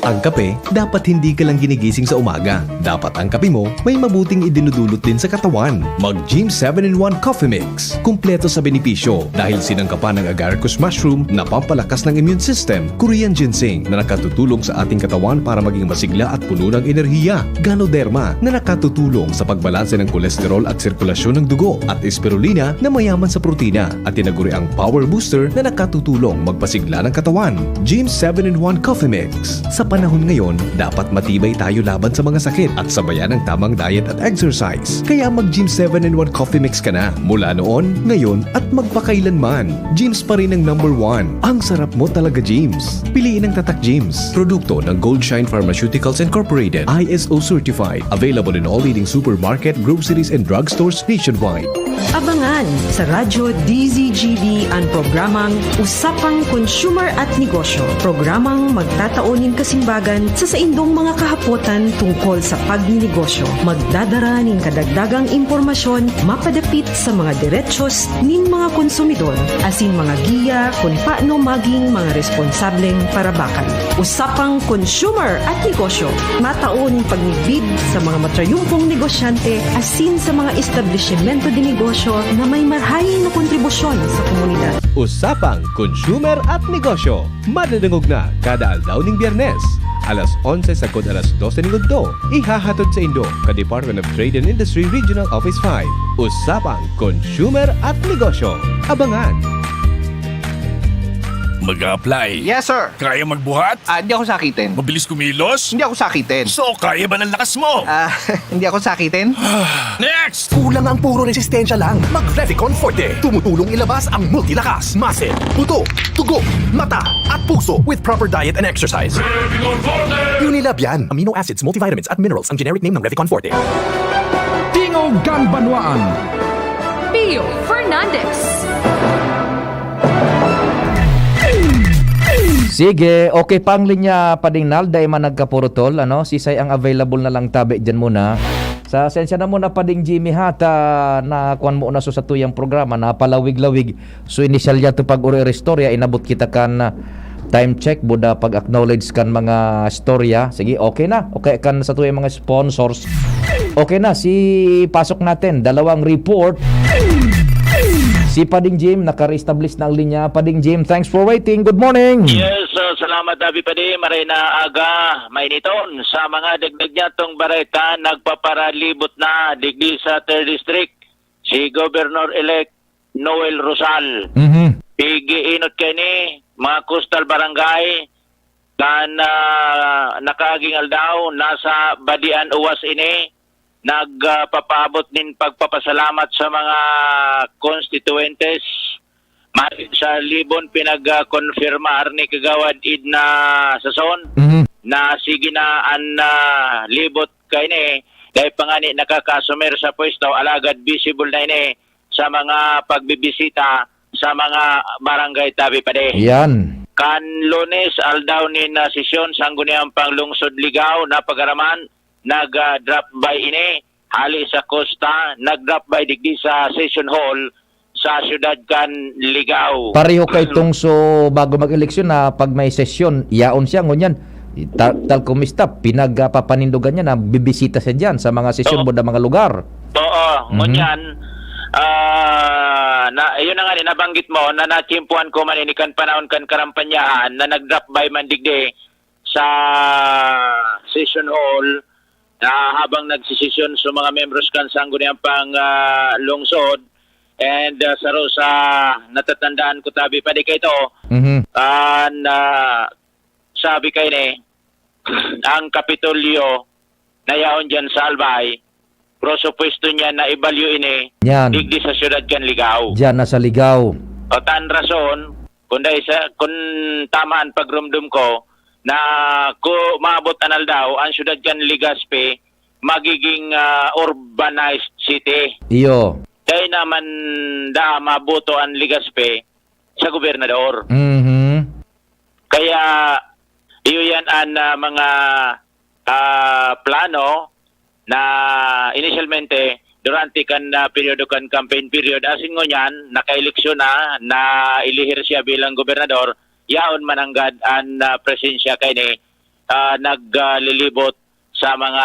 Ang kape, dapat hindi ka lang ginigising sa umaga. Dapat ang kape mo may mabuting idinudulot din sa katawan. Mag Gym seven in one Coffee Mix. Kumpleto sa benepisyo dahil sinangkapan ng agaricus mushroom na pampalakas ng immune system, Korean ginseng na nakatutulong sa ating katawan para maging masigla at puno ng enerhiya, Ganoderma na nakatutulong sa pagbalanse ng kolesterol at sirkulasyon ng dugo, at spirulina na mayaman sa protina, at tinaguriang Power Booster na nakatutulong magpasigla ng katawan. Gym seven in one Coffee Mix. Sa panahon ngayon, dapat matibay tayo laban sa mga sakit at sabayan ang tamang diet at exercise. Kaya mag Gym seven in one Coffee Mix ka na. Mula noon, ngayon, at magpakailanman, Gym's pa rin ang number one. Ang sarap mo talaga, Gym's. Piliin ang Tatak Gym's. Produkto ng Goldshine Pharmaceuticals Incorporated, I S O certified. Available in all leading supermarket, groceries, and drugstores nationwide. Abangan sa Radyo D Z G B an programang Usapang Consumer at Negosyo. Programang magtatao nin kasimbagan sa saindong mga kahapotan tungkol sa pagninegosyo. Magdadara nin kadagdagang impormasyon mapadapit sa mga derechos nin mga konsumidor, asin mga giya kun paano maging mga responsableng parabakan. Usapang Consumer at Negosyo, matao nin pagmidbid sa mga matrayumpong negosyante asin sa mga establisimento de negosyo na may marahay na kontribusyon sa komunidad. Usapang Consumer at Negosyo, madadangog na kada aldaw ning Biyernes, alas onse sagkod alas dose ning udto. Ihahatod saindo kan Department of Trade and Industry Regional Office five. Usapang Consumer at Negosyo. Abangan! Mag-a-apply? Yes, sir. Kaya magbuhat? Ah, hindi ako sakitin. Mabilis kumilos? Hindi ako sakitin. So, kaya ba ng lakas mo? Ah, hindi ako sakitin. Next! Kulang ang puro resistensya lang. Mag Revicon Forte. Tumutulong ilabas ang multilakas, muscle, buto, dugo, mata, at puso with proper diet and exercise. Unilab yan. Amino acids, multivitamins, at minerals ang generic name ng Revicon Forte. Tingog kan Banwaan. Pio Fernandez. Sige, okay pa ang linya, Pading Nal, dai man nagkapurutol, ano? Sisay ang available na lang tabi dyan muna. Sa sensya na muna, Pading Jimmy, ha, ta na kuwan mo na so sa tuyang programa, napalawig-lawig. So, initial yato pag-uri-uri istorya, inabot kita kan, ah, time check, buda pag-acknowledge kan mga istorya. Sige, okay na. Okay, kan sa tuyang mga sponsors. Okay na, si pasok natin, dalawang report. Si Pading Jim, naka-reestablish na ang linya. Pading Jim, thanks for waiting. Good morning. Yes, uh, salamat, Abi Padi. Maray na aga, mainiton. Sa mga dagdag niya tong bareta, nagpaparalibot na digdi sa third District si Governor-elect Noel Rosal. Mhm. Pigiinot kay ni mga coastal barangay kan, ah, nakaaging aldaw, nasa Badian Uwas ini, nagpapaabot nin pagpapasalamat sa mga konstituyentes. Mayo sa libon, pinag-, ah, konfirmar ni Kagawad Idna Sason Mhm. na sige na an, ah, libot kaini. Dai pa ngani nakaka-assumer sa pwesto, alagad visible na ini sa mga pagbibisita sa mga barangay, Tabi Padi. Yan. Kan Lunes, aldaw nin, ah, sesyon, Sangguniang Panglungsod Ligao, napagaraman, nag, ah, drop by ini, hali sa Costa, nag-drop by digdi sa Session Hall sa siyudad kan Ligao. Pareho kay Tungso bago mag-eleksyon na pag may sesyon, yaon siya, ngunyan, ta-, tal kumista, pinagpapanindogan niya na bibisita siya diyan sa mga sesyon Oo. mo na mga lugar. Oo, Mhm. ngunyan, ah, na, yun na nga, nabanggit mo, na natiyempuhan ko man ini kan panahon kan karampanyahan, na nag-drop by man digdi sa session hall, na habang nagsisesyon sa mga membros kan Sangguniang Pang, ah, Lungsod, and, ah, saro sa natatandaan ko, Tabi Padi, kay ito, Mhm. an, ah, sabi kay ni, ang Kapitolyo na yaon diyan sa Albay, pero supwesto niya na ibalyo ini Yan. digdi sa siyudad kan Ligao. Diyan, nasa Ligao. O, tan rason, kung dai sa, kung tama ang pagrumdum ko, na ku-, maabot an aldaw, ang siyudad kan Legazpi magiging, ah, urbanized city. Iyo. Dai naman da maboto an Legazpi sa gobernador. Mhm. Kaya, iyo yan an, ah, mga, ah, plano na inisyalmente, durante kan, ah, peryodo kan campaign period, asin ngunyan, nakaeleksyon na, naelihir siya bilang gobernador, yaon mananggad an, ah, presensya kaini, ah, naglilibot sa mga,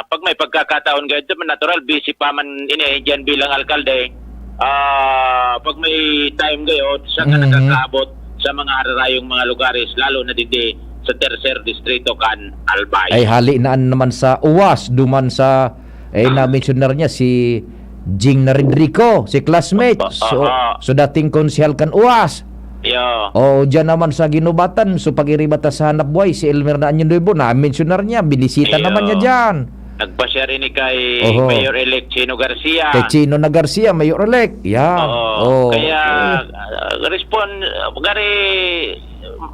pag may pagkakataon gayod, natural, busy pa man ini diyan bilang alkalde. Ah, pag may time gayod, saka Mhm. nakakaabot sa mga hararayong mga lugares, lalo na digdi sa tercer distrito kan Albay. Ay, hali na naman sa Uwas, duman sa, eh, Ah. na-mensionar niya si Jing Naridrico, si classmate. Ah, So, ah. so dating konsehal kan Uwas. Yo. O, diyan naman sa Guinobatan, so pag-iriba ta sa hanapbuhay, si Elmer na Año Nuevo, na-mensionar niya, binisita Yo. naman niya diyan. Nagpa-share ini kay Oho. Mayor-elect Chino Garcia. Kay Chino na Garcia, Mayor-elect. Yeah. Oo. Oh, Kaya, okay. ah, respond, ah, gari,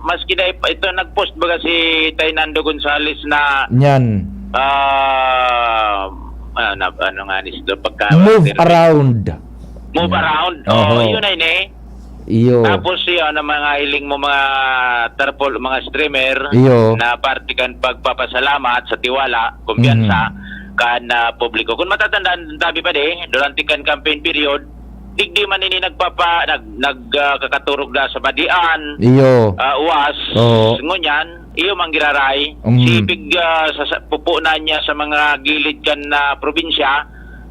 maski na ip-, ito, nag-post baga si Tay Nando Gonzales na, Yan. ah, ano, ano nga ni sila pagka Move term? around. Move Yan. around. Oh, Oho. yun ay ni. Iyo. Tapos yun, ang mga hiling mo, mga tarpol, mga streamer, Iyo. na parte kan pagpapasalamat sa tiwala, kumpiyansa, Mhm. kan, ah, publiko. Kung matatandaan, Tabi Padi, durante kan campaign period, digdi man ini nagpapa-, nag-, nag-, ah, kakaturog na sa Badian, Iyo. ah, Uwas, Oo. ngunyan, iyo man giraray, Mm. sipig, ah, sa, sa pupunan niya sa mga gilid kan, ah, probinsya,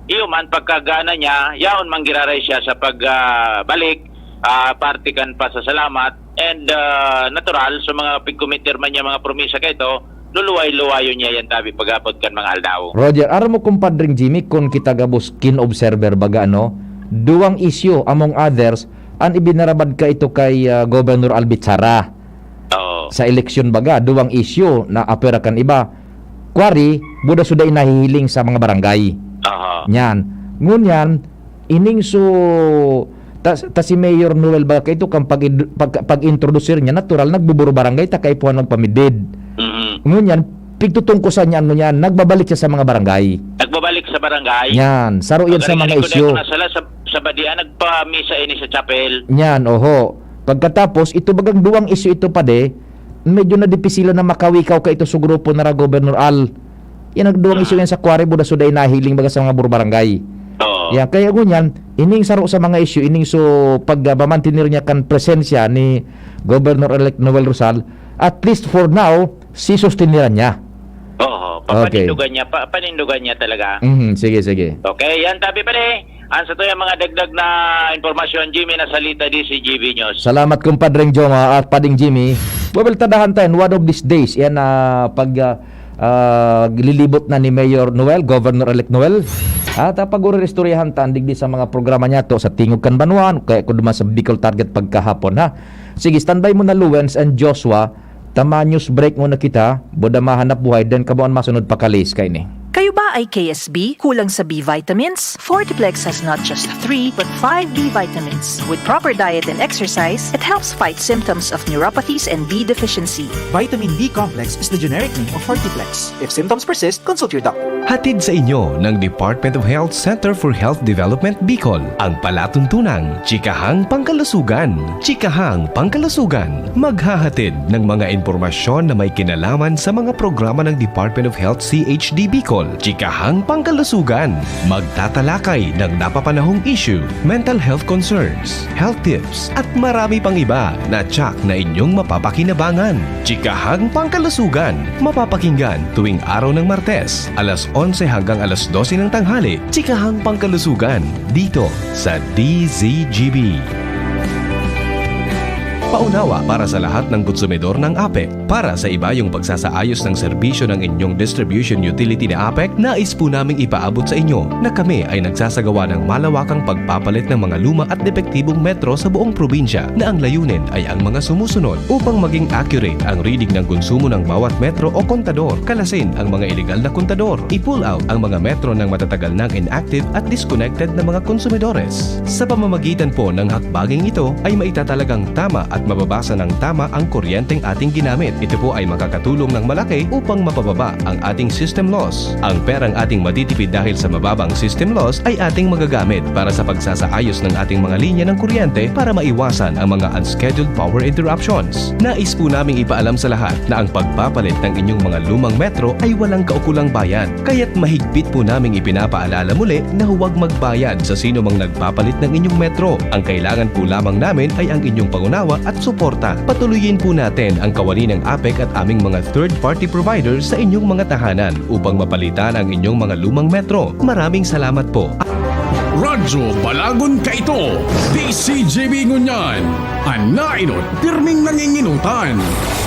iyo man pagkagana niya, yaon man giraray siya sa pag, ah, balik, ah, parte kan pasasalamat, and, ah, natural, sa mga pigkometer man niya mga promisa kaito, luluway-luwayon niya yan, Tabi, pag-abot kan mga aldaw. Roger, aram mo, Kumpadring Jimmy, kun kita gabos keen observer baga, ano, duwang issue, among others, an ibinarabad kaito kay, ah, Governor Albichara. Oo. Sa eleksyon baga, duwang issue na apwera kan iba. Kwari, buda suda inahihiling sa mga barangay. Aha. Nyan. Ngunyan, ining so, ta, ta si Mayor Noel baga kaito kan pag, pag, pag-introduce niya, natural, nagbuburo barangay, ta kaipuhan magpamidbid. Mhm. Ngunyan, pigtutungkosan niya, ano niyan, nagbabalik siya sa mga barangay. Nagbabalik sa barangay? Yan, saro yan sa Pagkarinig mga ko, isyu. dahil ko nasala sa, sa Badia, nagpamisa ini sa chapel. Yan, oho. Pagkatapos, ito bagang duwang isyu ito, pade, medyo nadipisilan na makawikaw ka ito sa grupo na ra, Governor Al. Yan, nagduwang Ah. isyu yan sa Quarry, buda suday nahiling baga sa mga burbarangay. Oo. Yan, kaya ngunyan, ining saro sa mga isyu, ining so pagmamantener niya kan presensya ni Governor-elect Noel Rosal, at least for now, si sustiniran niya. Oo, Okay. papanindugan niya, pa-, panindugan niya talaga. Mhm, sige, sige. Okay, yan, Tabi Padi. An sa to yung mga dagdag na impormasyon, Jimmy, na salita di si G B News. Salamat, kumpadreng Joma at Pading Jimmy. We will tadahan tayo one of these days. Yan na pag ah, ah, lilibot na ni Mayor Noel, Governor-elect Noel. At uh, pag-uristoryahan ta, digdi sa mga programa niya to, sa Tingog kan Banwa, kaya ko duman sa Bicol Target pagkahapon, ha? Sige, standby mo na, Luwens and Joshua. Tama, news break muna kita. Boda mahanap buhay, then kamo an masunod pakalis kaini. Kayo ba ay K S B? Kulang sa B vitamins? Fortiplex has not just three, but five B vitamins. With proper diet and exercise, it helps fight symptoms of neuropathies and B deficiency. Vitamin B complex is the generic name of Fortiplex. If symptoms persist, consult your doctor. Hatid sa inyo ng Department of Health Center for Health Development Bicol ang palatuntunang Chikahang Pangkalusugan. Chikahang Pangkalusugan, maghahatid ng mga impormasyon na may kinalaman sa mga programa ng Department of Health C H D Bicol. Chikahang Pangkalusugan, magtatalakay ng napapanahong issue, mental health concerns, health tips, at marami pang iba na tsak na inyong mapapakinabangan. Chikahang Pangkalusugan, mapapakinggan tuwing araw ng Martes, alas onse hanggang alas dose ng tanghali. Chikahang Pangkalusugan, dito sa D Z G B. Paunawa para sa lahat ng konsumidor ng APEC. Para sa ibayong pagsasaayos ng serbisyo ng inyong distribution utility na APEC, nais po naming ipaabot sa inyo na kami ay nagsasagawa ng malawakang pagpapalit ng mga luma at depektibong metro sa buong probinsya, na ang layunin ay ang mga sumusunod. Upang maging accurate ang reading ng konsumo ng bawat metro o kontador, kalasin ang mga iligal na kontador, i-pull out ang mga metro ng matatagal nang inactive at disconnected na mga konsumidores. Sa pamamagitan po ng hakbanging ito ay maitatalagang tama at mababasa ng tama ang kuryenteng ating ginamit. Ito po ay makakatulong ng malaki upang mapababa ang ating system loss. Ang perang ating matitipid dahil sa mababang system loss ay ating magagamit para sa pagsasaayos ng ating mga linya ng kuryente para maiwasan ang mga unscheduled power interruptions. Nais po naming ipaalam sa lahat na ang pagpapalit ng inyong mga lumang metro ay walang kaukulang bayad. Kaya't mahigpit po naming ipinapaalala muli na huwag magbayad sa sino mang nagpapalit ng inyong metro. Ang kailangan po lamang namin ay ang inyong pangunawa at suporta. Patuloyin po natin ang kawani ng APEC at aming mga third-party providers sa inyong mga tahanan upang mapalitan ang inyong mga lumang metro. Maraming salamat po. Radyo Balagon Kaito, D C G B ngunyan, an nainot pirming nanginginutan.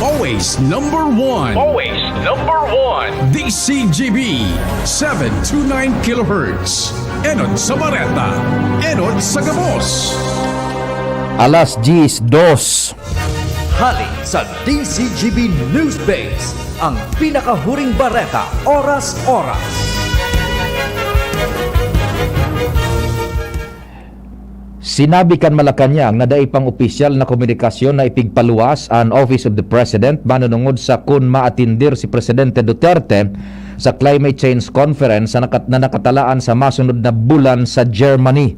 Always number one. Always number one. D C G B, seven two nine kilohertz. Enot sa Bareta, enot sa Gabos. Alas diyes dos. Hali sa D C G B News Base, ang pinakahuring bareta, oras-oras. Sinabi kan Malacañang na dai pang opisyal na komunikasyon na ipigpaluwas an Office of the President manunungod sa kun maatindir si Presidente Duterte sa Climate Change Conference na nakat- na nakatalaan sa masunod na bulan sa Germany.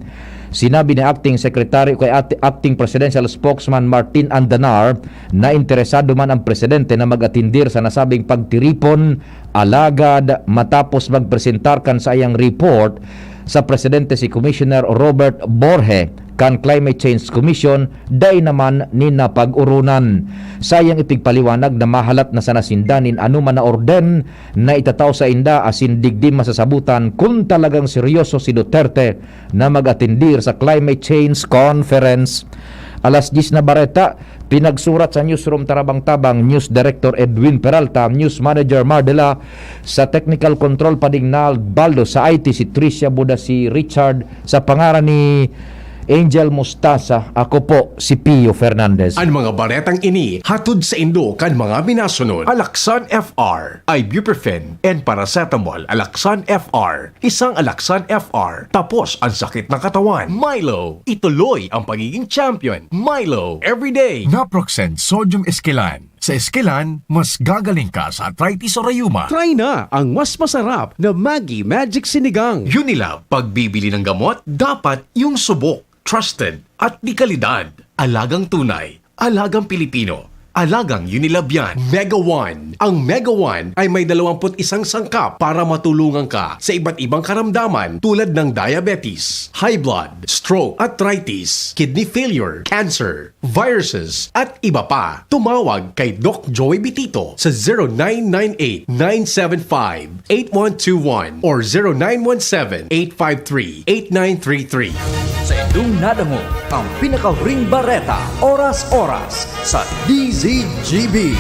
Sinabi ni Acting Secretary o kay At- Acting Presidential Spokesman Martin Andanar na interesado man ang presidente na mag-atindir sa nasabing pagtiripon, alagad matapos magpresentar kan saiyang report sa presidente si Commissioner Robert Borge kan Climate Change Commission, dai naman nin napag-urunan. Saiyang ipigpaliwanag na mahalat na sana sinda nin anoman na orden na itatao sainda asin digdi masasabutan kun talagang seryoso si Duterte na mag-atindir sa Climate Change Conference. Alas diyes na bareta, pinagsurat sa Newsroom Tarabang-Tabang, News Director Edwin Peralta, News Manager Mardela, sa Technical Control Padignal Baldo, sa I T si Tricia Buda, si Richard, sa pangaran ni Angel Mustasa, ako po si Pio Fernandez. An mga baretang ini hatod saindo kan mga minasunod: Alaxan F R, ibuprofen, and paracetamol. Alaxan F R, isang Alaxan F R, tapos ang sakit ng katawan. Milo, ituloy ang pagiging champion. Milo, everyday. Naproxen Sodium Esquilan. Sa Esquilan, mas gagaling ka sa arthritis o rayuma. Try na ang mas masarap na Maggi Magic Sinigang. Unilab, pagbibili ng gamot, dapat yung subok, trusted, at de kalidad. Alagang tunay, alagang Pilipino. Alagang Unilabian, Mega One. Ang Mega One ay may dalawampu't isang sangkap para matulungan ka sa iba't ibang karamdaman tulad ng diabetes, high blood, stroke, arthritis, kidney failure, cancer, viruses, at iba pa. Tumawag kay Doc Joey Bitito sa zero nine nine eight, nine seven five, eight one two one or zero nine one seven, eight five three, eight nine three three. Sa indong nadangog ang pinakahuring bareta, oras-oras, sa D Z G B.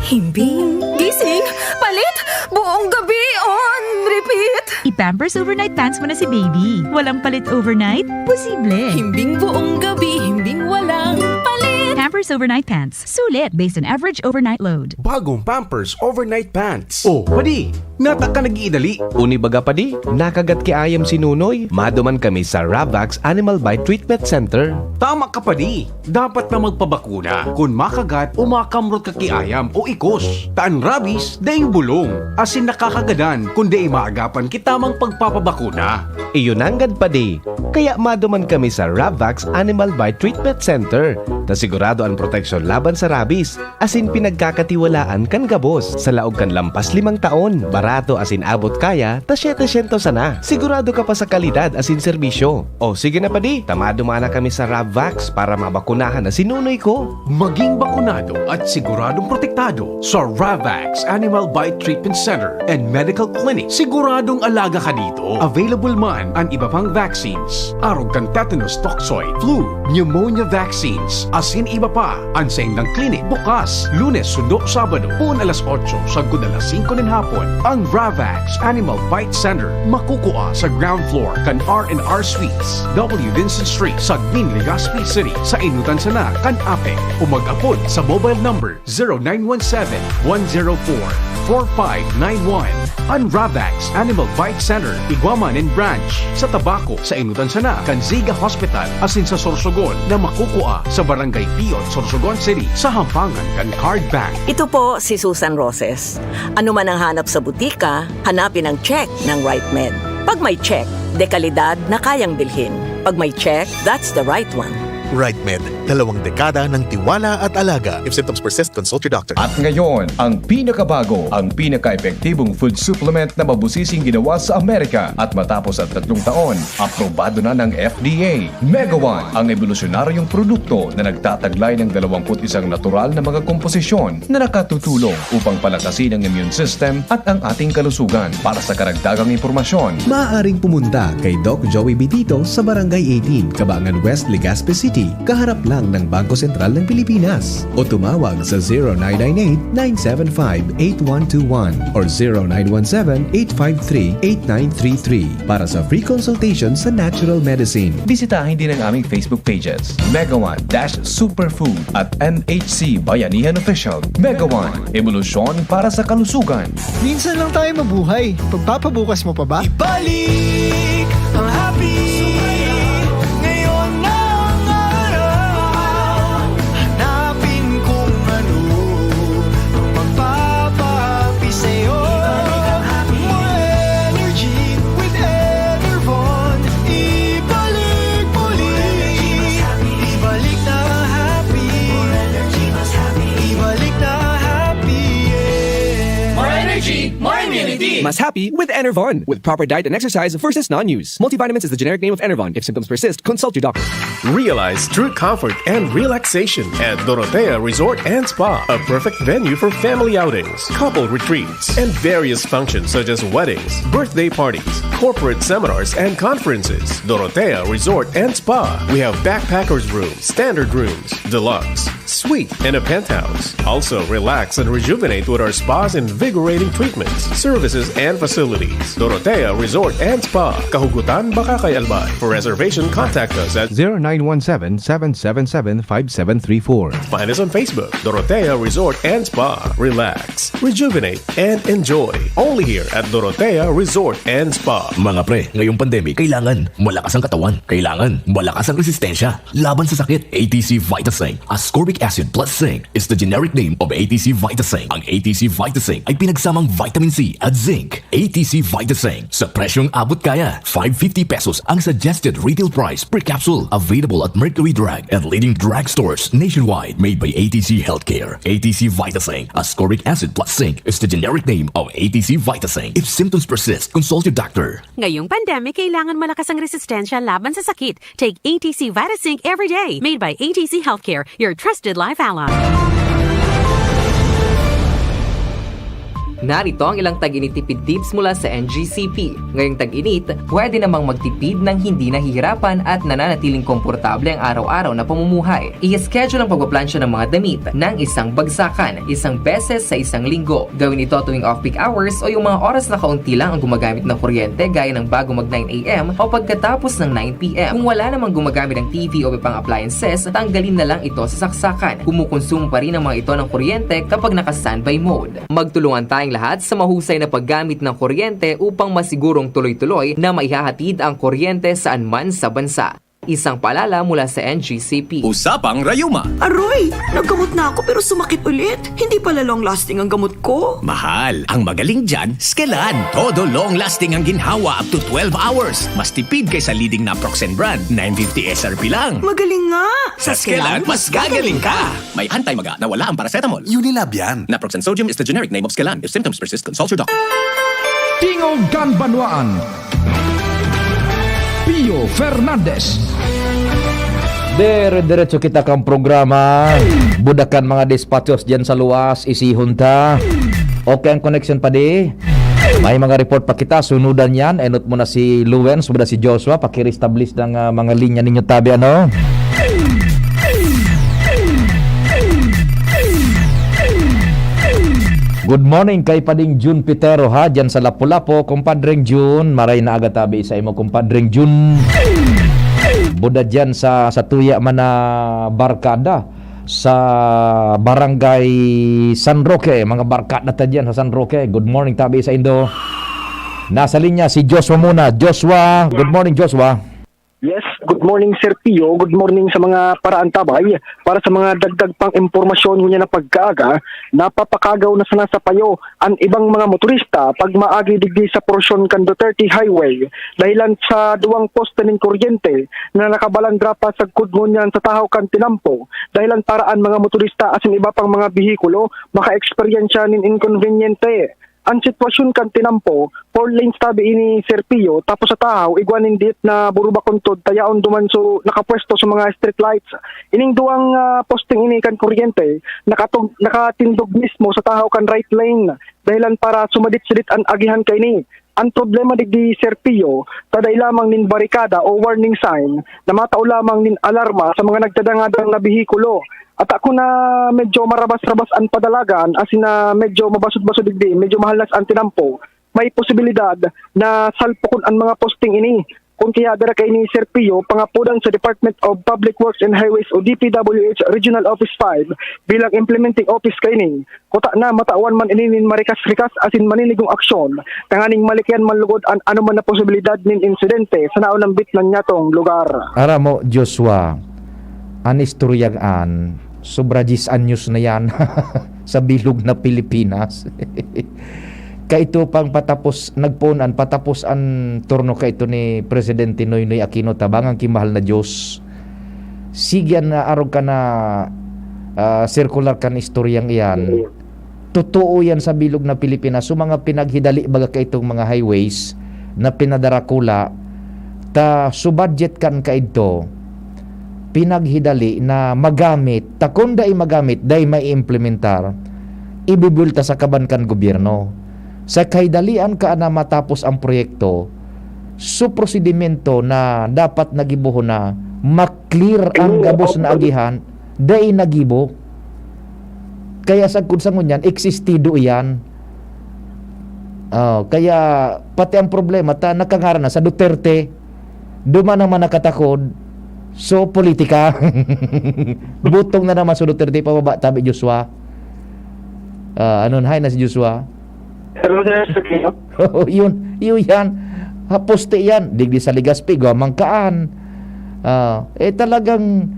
Himbing, gising, palit, buong gabi on repeat. I-Pampers Overnight Pants mo na si baby. Walang palit overnight? Posible. Himbing buong gabi, himbing walang palit. Pampers Overnight Pants. Sulit based on average overnight load. Bagong Pampers Overnight Pants. Oh, padi, nata ka nag-iidali. Uni baga, padi, nakagat ki ayam si Nunoy. Maduman kami sa Ravax Animal Bite Treatment Center. Tama ka, padi. Dapat na magpabakuna kun makagat o makamrot ka ki ayam o ikos. Ta an rabies, daing bulong, asin nakakagadan kun dai maagapan ki tamang pagpapabakuna. Iyo nanggad, padi. Kaya maduman kami sa Ravax Animal Bite Treatment Center, ta sigurado an proteksyon laban sa rabies, asin pinagkakatiwalaan kan gabos. Sa laog kan lampas limang taon, barato asin abot kaya ta setecientos sana. Sigurado ka pa sa kalidad asin serbisyo. O sige na, padi, ta maduman na kami sa Ravax para mabakunahan na si Nunoy ko. Maging bakunado at siguradong protektado sa Ravax Animal Bite Treatment Center and Medical Clinic. Siguradong alaga ka dito. Available man an iba pang vaccines, arog kan tetanus toxoid, flu, pneumonia vaccines, asin iba pa. An saindang clinic bukas Lunes sundo Sabado, poon alas otso sagkod alas singko nin hapon. Ang Ravax Animal Bite Center makukua sa ground floor kan R and R Suites, W Vincent Street, Sagmin, Legazpi City, sa enotan sana kan APEC, o mag-apod sa mobile number zero nine one seven, one zero four, four five nine one. An Ravax Animal Bite Center, igwa man nin branch sa Tabaco, sa enotan sana kan Ziga Hospital, asin sa Sorsogon na makukua sa Barangay Piot, Sorsogon City, sa hampangan kan Card Bank. Ito po si Susan Roses. Ano man ang hanap sa butika, hanapin ang check ng Right Med. Pag may check, dekalidad na kayang bilhin. Pag may check, that's the right one. Right Med, dalawang dekada ng tiwala at alaga. If symptoms persist, consult your doctor. At ngayon, ang pinakabago, ang pinaka-epektibong food supplement na mabusising ginawa sa Amerika at matapos ang tatlong taon, aprobado na ng F D A. Mega One, ang ebolusyonaryong produkto na nagtataglay ng dalawampu't isang natural na mga komposisyon na nakatutulong upang palakasin ang immune system at ang ating kalusugan. Para sa karagdagang impormasyon, maaaring pumunta kay Doc Joey Bitito sa Barangay eighteen, Kabangan West, Legazpi City, kaharap lang ng Bangko Sentral ng Pilipinas. O tumawag sa zero nine nine eight, nine seven five, eight one two one or zero nine one seven, eight five three, eight nine three three para sa free consultation sa natural medicine. Bisitahin din ang aming Facebook pages, Mega One dash Superfood at N H C Bayanihan Official. Mega One, ebolusyon para sa kalusugan. Minsan lang tayo mabuhay. Pagpapabukas mo pa ba? Ibalik ang happy. Ngayon na ang araw. Hanapin kung ano ang magpapahappy sa'yo. More energy with Enervon. Ibalik muli. Ibalik na happy. Ibalik na happy, yeah. More energy, more immunity. Mas happy with Enervon. With proper diet and exercise versus non-use. Multivitamins is the generic name of Enervon. If symptoms persist, consult your doctor. Realize true comfort and relaxation at Dorotea Resort and Spa, a perfect venue for family outings, couple retreats, and various functions such as weddings, birthday parties, corporate seminars, and conferences. Dorotea Resort and Spa. We have backpackers room, standard rooms, deluxe, suite, and a penthouse. Also, relax and rejuvenate with our spa's invigorating treatments, services, and facilities. Dorotea Resort and Spa, Kahugutan, Bacacay, Albay. For reservation, contact us at zero nine one seven, seven seven seven, five seven three four. Find us on Facebook, Dorotea Resort and Spa. Relax, rejuvenate, and enjoy. Only here at Dorotea Resort and Spa. Mga pre, ngayong pandemic, kailangan malakas ang katawan. Kailangan malakas ang resistensya laban sa sakit. A T C Vitasync, ascorbic Acid plus zinc is the generic name of A T C Vitasync. Ang A T C Vitasync ay pinagsamang vitamin C at zinc. A T C Vitasync, sa presyong abot kaya, five fifty pesos ang suggested retail price per capsule. Available at Mercury Drug and leading drugstores nationwide. Made by A T C Healthcare. A T C Vitasync, ascorbic acid plus zinc, is the generic name of A T C Vitasync. If symptoms persist, consult your doctor. Ngayong pandemic, kailangan malakas ang resistensya laban sa sakit. Take A T C Vitasync every day. Made by A T C Healthcare, your trusted life ally. Narito ang ilang tag-init tipid tips mula sa N G C P. Ngayong tag-init, pwede namang magtipid nang hindi nahihirapan at nananatiling komportable ang araw-araw na pamumuhay. I-schedule ang pagpaplansya ng mga damit ng isang bagsakan, isang beses sa isang linggo. Gawin ito tuwing off-peak hours o yung mga oras na kaunti lang ang gumagamit ng kuryente, gaya ng bago mag nine A M o pagkatapos ng nine P M. Kung wala namang gumagamit ng T V o iba pang appliances, tanggalin na lang ito sa saksakan. Kumukonsumo pa rin ang mga ito ng kuryente kapag naka-standby mode. Magtulungan tayong lahat sa mahusay na paggamit ng kuryente upang masigurong tuloy-tuloy na maihahatid ang kuryente saan man sa bansa. Isang paalala mula sa N G C P. Usapang Rayuma. Aroy! Naggamot na ako pero sumakit ulit. Hindi pala long lasting ang gamot ko. Mahal, ang magaling dyan, Skelan. Todo long lasting ang ginhawa up to twelve hours. Mas tipid kaysa leading naproxen brand, nine fifty S R P lang. Magaling nga! Sa Skelan, mas gagaling ka! May anti-maga na wala ang paracetamol. Unilab yan. Naproxen sodium is the generic name of Skelan. If symptoms persist, consult your doctor. Tingog kan Banwaan. Pio Fernandez. Dire-diretso kita kan programa. Budakan mga despachos diyan sa luwas, isihon ta. Okay ang connection, padi? May mga report pa kita, sunudan yan. Enot mo na si Luwens, muna si Joshua, paki-reestablish ng, ah, mga linya ninyo tabi, ano? Good morning kay Pading Jun Pitero, ha, diyan sa Lapu-Lapu, Kumpadreng Jun. Maray na aga tabi sa imo, Kumpadreng Jun. Buda diyan sa, sa tuya man na barkada sa Barangay San Roque, mga barkada ta diyan sa San Roque. Good morning tabi sa indo. Nasa linya si Joshua muna. Joshua, good morning, Joshua. Yes, good morning, Sir Pio. Good morning sa mga paraantabay. Para sa mga dagdag pang impormasyon ngunyan na pagkaaga, napapakagaw na sana sa payo an ibang mga motorista pag maagi digdi sa porsyon kan Duterte Highway, dahilan sa duwang poste nin kuryente na nakabalandra pa sagkod ngunyan sa tahaw kan tinampo, dahilan para an mga motorista asin iba pang mga behikulo maka-eksperyensya nin inkonbinyente. An sitwasyon kan tinampo, four lanes tabi ini, Sir Pio, tapos sa tahaw, igwa nin diit na buruba kuntod ta yaon duman so nakapwesto sa mga street lights. Ining duwang, ah, posting ini kan kuryente, nakatug-, nakatindog mismo sa tahaw kan right lane, dahilan para sumadit-sadit an agihan kaini. An problema digdi, Sir Pio, ta dai lamang nin barikada o warning sign na matao lamang nin alarma sa mga nagdadangadang na behikulo. Ata ko na medyo marabas-rabas an padalagan, asin na medyo mabasod-basod digdi, medyo mahalnas an tinampo, may posibilidad na salpukon an mga posting ini. Kun kaya dara kaini, Sir Pio, pangapodan sa Department of Public Works and Highways o D P W H Regional Office five bilang implementing office kaini. Kuta na matawan man ini nin marikas-rikas asin maninigong aksyon, tanganing malikian man lugod an anoman na posibilidad nin insidente sa naunambit na nyatong lugar. Aram mo, Joshua, an istoryang an, sobra diyes anyos na yan sa bilog na Pilipinas. Kaito pang patapos, nagpoon an patapos an turno kaito ni Presidente Noynoy Aquino, tabangan ki mahal na Diyos. Sige an arog ka na, ah, circular kan istoryang iyan. Totoo yan sa bilog na Pilipinas. So, mga pinaghidali baga kaitong mga highways na pinadarakula, ta so budget kan kaidto, pinaghidali na magamit, ta kun dai magamit, dai maiimplementar, ibibulta sa kaban kan gobyerno. Sa kahidalian ka na matapos ang proyekto, so prosedimento na dapat nagibohon na ma-clear ang gabos na agihan, dai nagibo. Kaya sagkod sa ngunyan, existido iyan. Oh, kaya pati ang problema, ta nakangaran na sa Duterte, duman naman nakatakod, so politika. Butong na naman sa Duterte, pababa, tabi Joshua. Ah, anon, hay na si Joshua. Hello, sir. Sir Kino? Oo, yun. Yun yan. Ha, poste yan. Digdi sa Legazpi, igwa man kaan. Ah, eh, talagang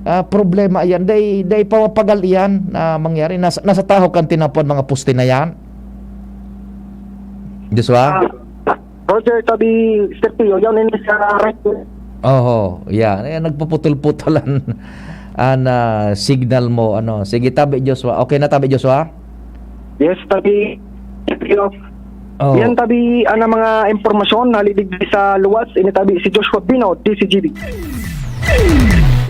Ah, problema iyan. Dai, dai pa mapagal iyan na mangyari. Nasa, nasa tahaw kan tinampo an mga poste na yan. Joshua? Ah, Roger, tabi, Sergio, yan ini sa right. Oho, yeah. Eh, nagpuputol-putol an, an, ah, signal mo, ano. Sige, tabi, Joshua. Okay na, tabi, Joshua? Yes, tabi, Sergio. Oh. Yan, tabi, ana mga impormasyon, hali digdi sa luwas, ini tabi si Joshua Bino, D C G B.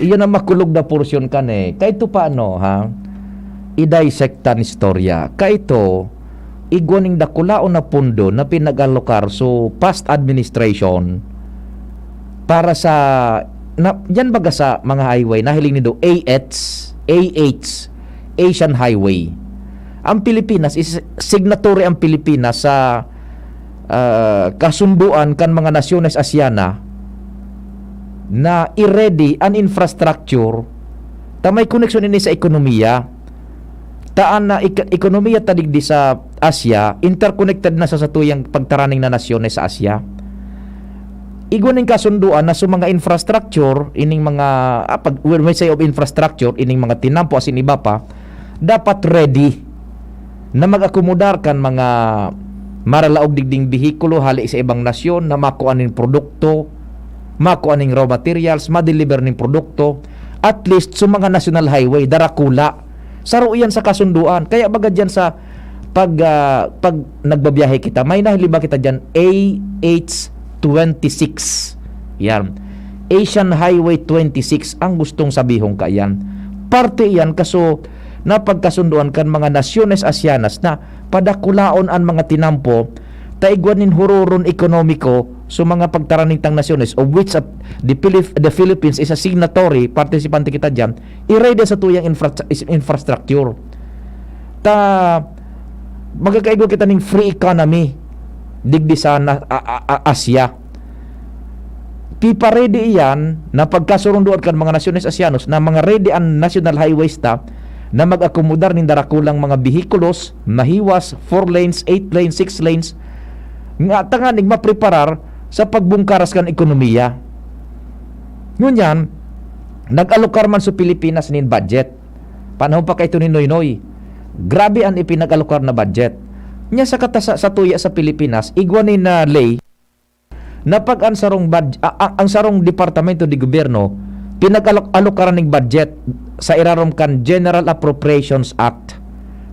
Iyan ang makulog na porsyon kan eh. Kahit paano, ha? I-dissect an istorya. Kaito, igwa ning dakulaon na pondo na pinag-alokar so past administration para sa, na, yan baga sa mga highway, nahiling nindo, A H, A H, Asian Highway. Ang Pilipinas, is signatory ang Pilipinas sa, ah, kasunduan kan mga nasyones Asiana na i-ready an infrastructure ta may koneksyon ini sa ekonomiya. Ta an, ah, ek-, ekonomiya ta digdi sa Asia, interconnected na sa satuyang pagtaraning na nasyones sa Asia. Igwa ning kasunduan na sa mga infrastructure, ining mga, ah, pag, when we say of infrastructure, ining mga tinampo, asin iba pa, dapat ready na mag-akomodar kan mga maralaog digding behikulo hali sa ibang nasyon na makua nin produkto, makua ning raw materials, ma-deliver ning produkto, at least sa mga national highway, darakula. Saro iyan sa kasunduan. Kaya baga diyan sa pag, ah, pag nagbabiyahe kita, may nahiliba kita diyan, A H twenty-six. Yan. Asian Highway twenty-six ang gustong sabihon kaiyan. Parte iyan kaso napagkasunduan kan mga nasyones Asianas na padakulaon an mga tinampo ta igwa nin huroron ekonomiko sa mga pagtaraning tang nasyones, of which at the Pilip-, the Philippines is a signatory, partisipante kita diyan, i-ready satuyang infra-, is-, infrastructure. Ta, magkakaigwa kita ning free economy digdi sa na-, a-, a-, a-, Asia. Pipa-ready iyan na pagkasurundoan kan mga nasyones Asianos na mga ready an national highways ta na mag-akomodar nin darakulang mga behikulos, mahiwas, four lanes, eight lanes, six lanes, nga tanganing mapreparar sa pagbungkaras kan ekonomiya. Ngunyan, nag-alokar man sa Pilipinas nin budget. Panahon pa kaito ni Noynoy. Grabe an ipinag-alokar na budget. Nya sa katasa-, satuya sa Pilipinas, igwa nin, ah, ley na pag ang sarong bud-, a-, a-, ang sarong departamento de gobyerno, pinag-alok-, alokaran ning budget sa irarom kan General Appropriations Act.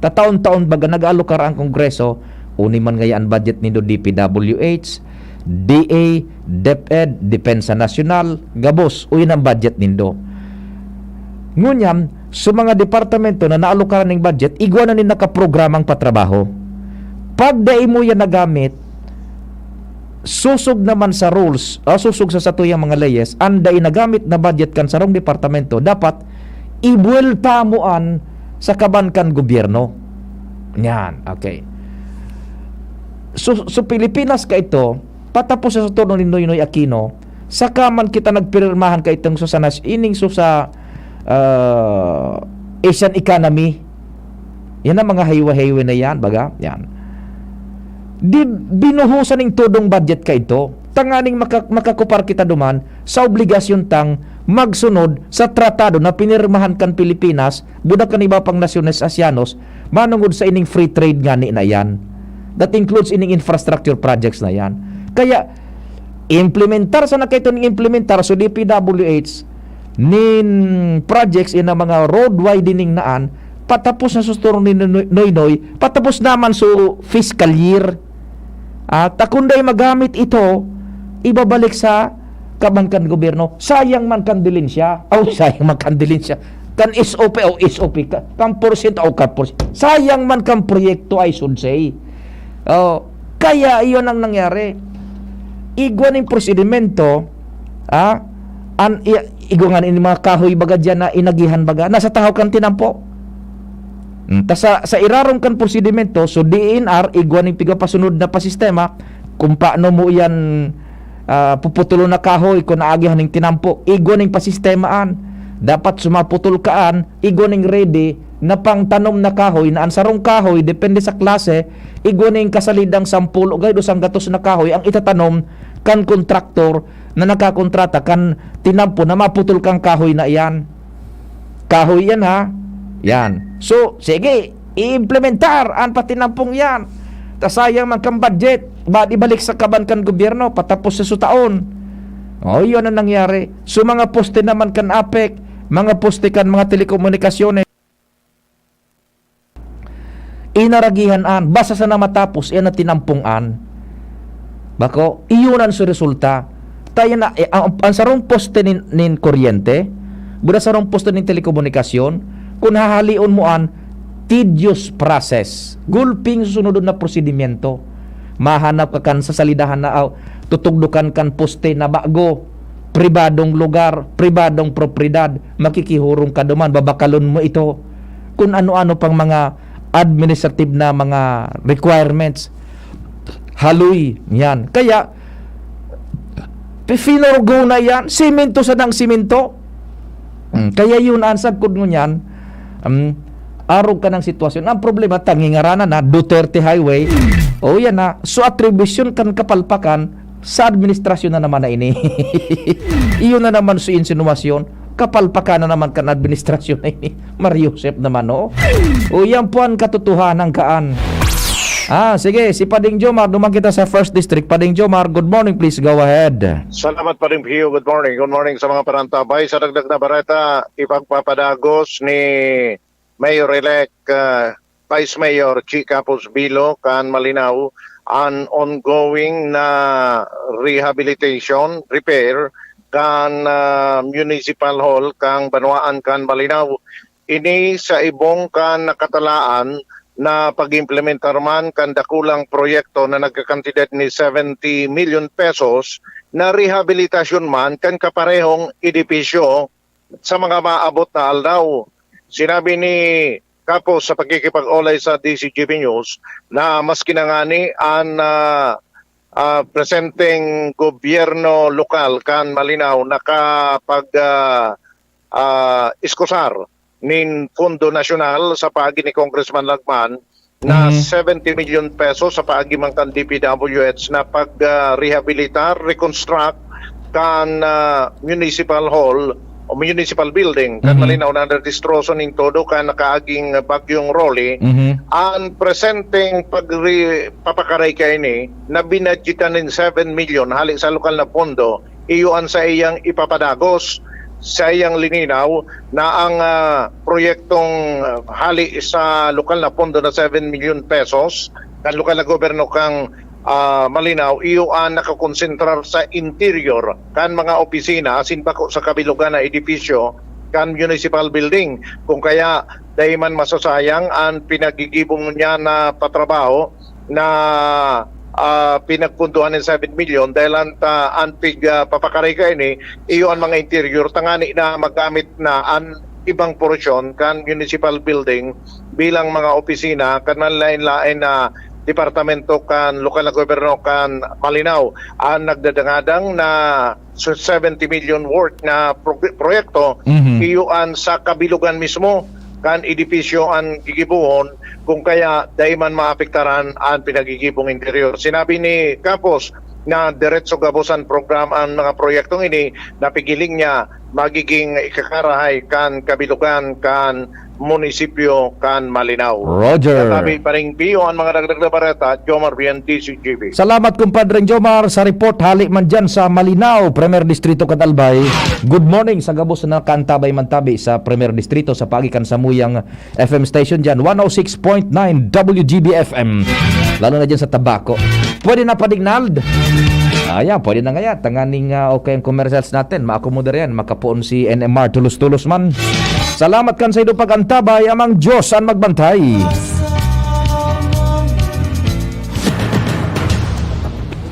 Tataon-taon baga nag-aalokar ang Kongreso, uni man ngaya an budget nindo D P W H, D A, DepEd, Depensa Nasyonal, gabos, uyon ang budget nindo. Ngunyan, sa mga departamento na naalokaran ning budget, igwa na nin nakaprogramang patrabaho. Pag dai mo yan nagamit, sosog naman sa rules, ah, sosog sa satuyang mga leyes, an dai nagamit na budget kan sarong departamento, dapat ibuwelta mo an sa kaban kan gobyerno. Yan, okay. So, so Pilipinas kaito, patapos sa turno ni Noynoy Aquino, saka man kita nagpirmahan kaitong so sa nas-, ining so sa, ah, Asian economy. Yan ang mga highway-highway na yan, baga? Yan. Di binuhusan ning todong budget kaito. Tanganing maka-, makakupar kita duman sa obligasyon tang magsunod sa tratado na pinirmahan kan Pilipinas, budak kan iba pang nasyones Asianos, manungod sa ining free trade ngani na yan. That includes ining infrastructure projects na yan. Kaya, implementar sana kaito ning implementar, so D P W H, nin projects in mga road widening naan, patapos na sa turno ni Noy-, Noynoy, patapos naman so fiscal year. At, ah, kung dai magamit ito, ibabalik sa kaban kan gobyerno. Sayang man kan dilensya. Oh, sayang man kan dilensya. Kan S O P, oh, S O P ka. Kan porsyento, oh, kan porsyento. Sayang man kan proyekto, I should say. Oh, kaya iyon ang nangyari. Igwa ning prosedimento, ah, an, i-, igwa nga nin mga kahoy baga diyan na inagihan baga, nasa tahaw kan tinampo. Hmm, ta sa, sa irarom kan prosedimento, so D E N R, igwa ning pigapasunod na pa sistema, kung paano mo iyan, ah, puputulon na kahoy kung naagihan ning tinampo, igwa ning pasistemaan. Dapat sumaputol kaan, igwa ning ready na pangtanom na kahoy, na ang sarong kahoy, depende sa klase, igwa ning kasalidang sampulo gayod o sanggatos na kahoy ang itatanom kan kontraktor na nagkakontrata kan tinampo na maputol kang kahoy na iyan. Kahoy yan, ha? Yan. So, sige, i-implementar an patinampong yan. Ta sayang man kan budget. Baad ibalik sa kaban kan gobyerno, patapos sa sutaon. O, yun ang nangyari. So, mga poste naman kan apek, mga poste kan mga telekomunikasyones, inaragihan an, basta sana matapos, iyan na tinampong an. Bako, iyon an su resulta. Tayo na, eh, ang, ang sarong poste nin, nin kuryente, buda sarong poste nin telekomunikasyon, kung hahalion mo an, tedious process. Gulping susunodon na prosedimento. Mahanap ka kan sa salidahan na, aw, tutugdokan kan poste na bago, pribadong lugar, pribadong propiedad, makikihurong ka duman, babakalon mo ito. Kung ano-ano pang mga administrative na mga requirements, haloy, yan. Kaya, pi-, finurgo na yan, simento sa dang simento. Hmm, kaya yun, ang sagkod ngunyan, um, arog ka ng sitwasyon. Ang problema, tangingaranan na, Duterte Highway. O yan na, so atribusyon kan kapalpakan sa administrasyon na naman na ini. Iyon na naman so insinuwasyon. Kapalpakan na naman kan administrasyon na ini. Mar Joseph naman, no? O yan po ang katotohanan kaan. Ah, sige, si Pading Jomar, duman kita sa First District. Pading Jomar, good morning, please go ahead. Salamat, Pading Pio. Good morning. Good morning sa mga parantabay. Sa dagdag na bareta, ipagpapadagos ni Mayor-elect, ah, Vice Mayor Chi Capos Bilo kan Malinao an ongoing na rehabilitation, repair kan, ah, Municipal Hall kan banwaan kan Malinao. Ini sa ibong kan nakatalaan na pag-implementar man kan dakulang proyekto na nagkakantidad ni seventy million pesos na rehabilitasyon man kan kaparehong edipisyo sa mga maabot na aldaw. Sinabi ni Capos sa pakikipag-olay sa D Z G B News na maski na ngani an, ah, ah, presenteng gobyerno lokal kan Malinao nakapag, ah, ah, iskusar nin Pondo Nasyonal sa paagi ni Congressman Lagman na Mhm. seventy million pesos sa paagi man kan D P W H na pag, ah, rehabilitar, reconstruct kan, ah, municipal hall o municipal building kan Mhm. Malinao na nadistroso nin todo kan nakaaging Bagyong Rolly. Mhm. An presenteng pagri-, papakaray kaini na binadgetan nin seven million hali sa lokal na pondo, iyo an saiyang ipapadagos. Saiyang lininaw na ang, ah, proyektong, ah, hali sa lokal na pondo na seven million pesos kan lokal na gobyerno kan, ah, Malinao, iyo an nakakonsentrar sa interior kan mga opisina asin bako sa kabilugan na edipisyo kan municipal building. Kung kaya, dai man masasayang an pinagigibo niya na patrabaho na, ah, pinagpunduhan nin seven million dahel an ta-, an pig, ah, papakaray kaini, iyo an mga interior, tangani na magamit na an ibang porsyon kan municipal building bilang mga opisina kan mga lain-lain na departamento kan lokal na gobyerno kan Malinao. An nagdadangadang na so, seventy million worth na pro-, proyekto, Mhm. iyo an sa kabilugan mismo kan edipisyo an gigibohon, kung kaya dai man maapektaran an pinagigibong interior. Sinabi ni Capos na diretso gabos an programa an mga proyektong ini na pigiling niya magiging ikakarahay kan kabilugan kan munisipyo kan Malinao. Roger. Katabi pa rin, Pio, ang mga dagdag na bareta, Jomar Vian, D Z G B. Salamat, Compadre Jomar, sa report hali man dyan sa Malinao, Primer Distrito kan Albay. Good morning sa gabos na nakaantabay man tabi sa Primer Distrito sa paagi kan samuyang F M station dyan, one oh six point nine W G B F M. Lalo na dyan sa Tabaco. Pwede na, Pading Nald? Ayan, pwede na ngaya. Tanganing, ah, okay ang commercials natin. Maakomodar yan. Makapoon si N M R tulos-tulos man. Salamat kan sa indo pag-antabay, amang Diyos an magbantay.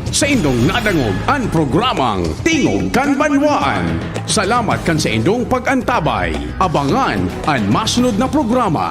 Sa indong nadangog an programang Tingog kan Banwaan. Salamat kan sa indong pag-antabay. Abangan an masunod na programa.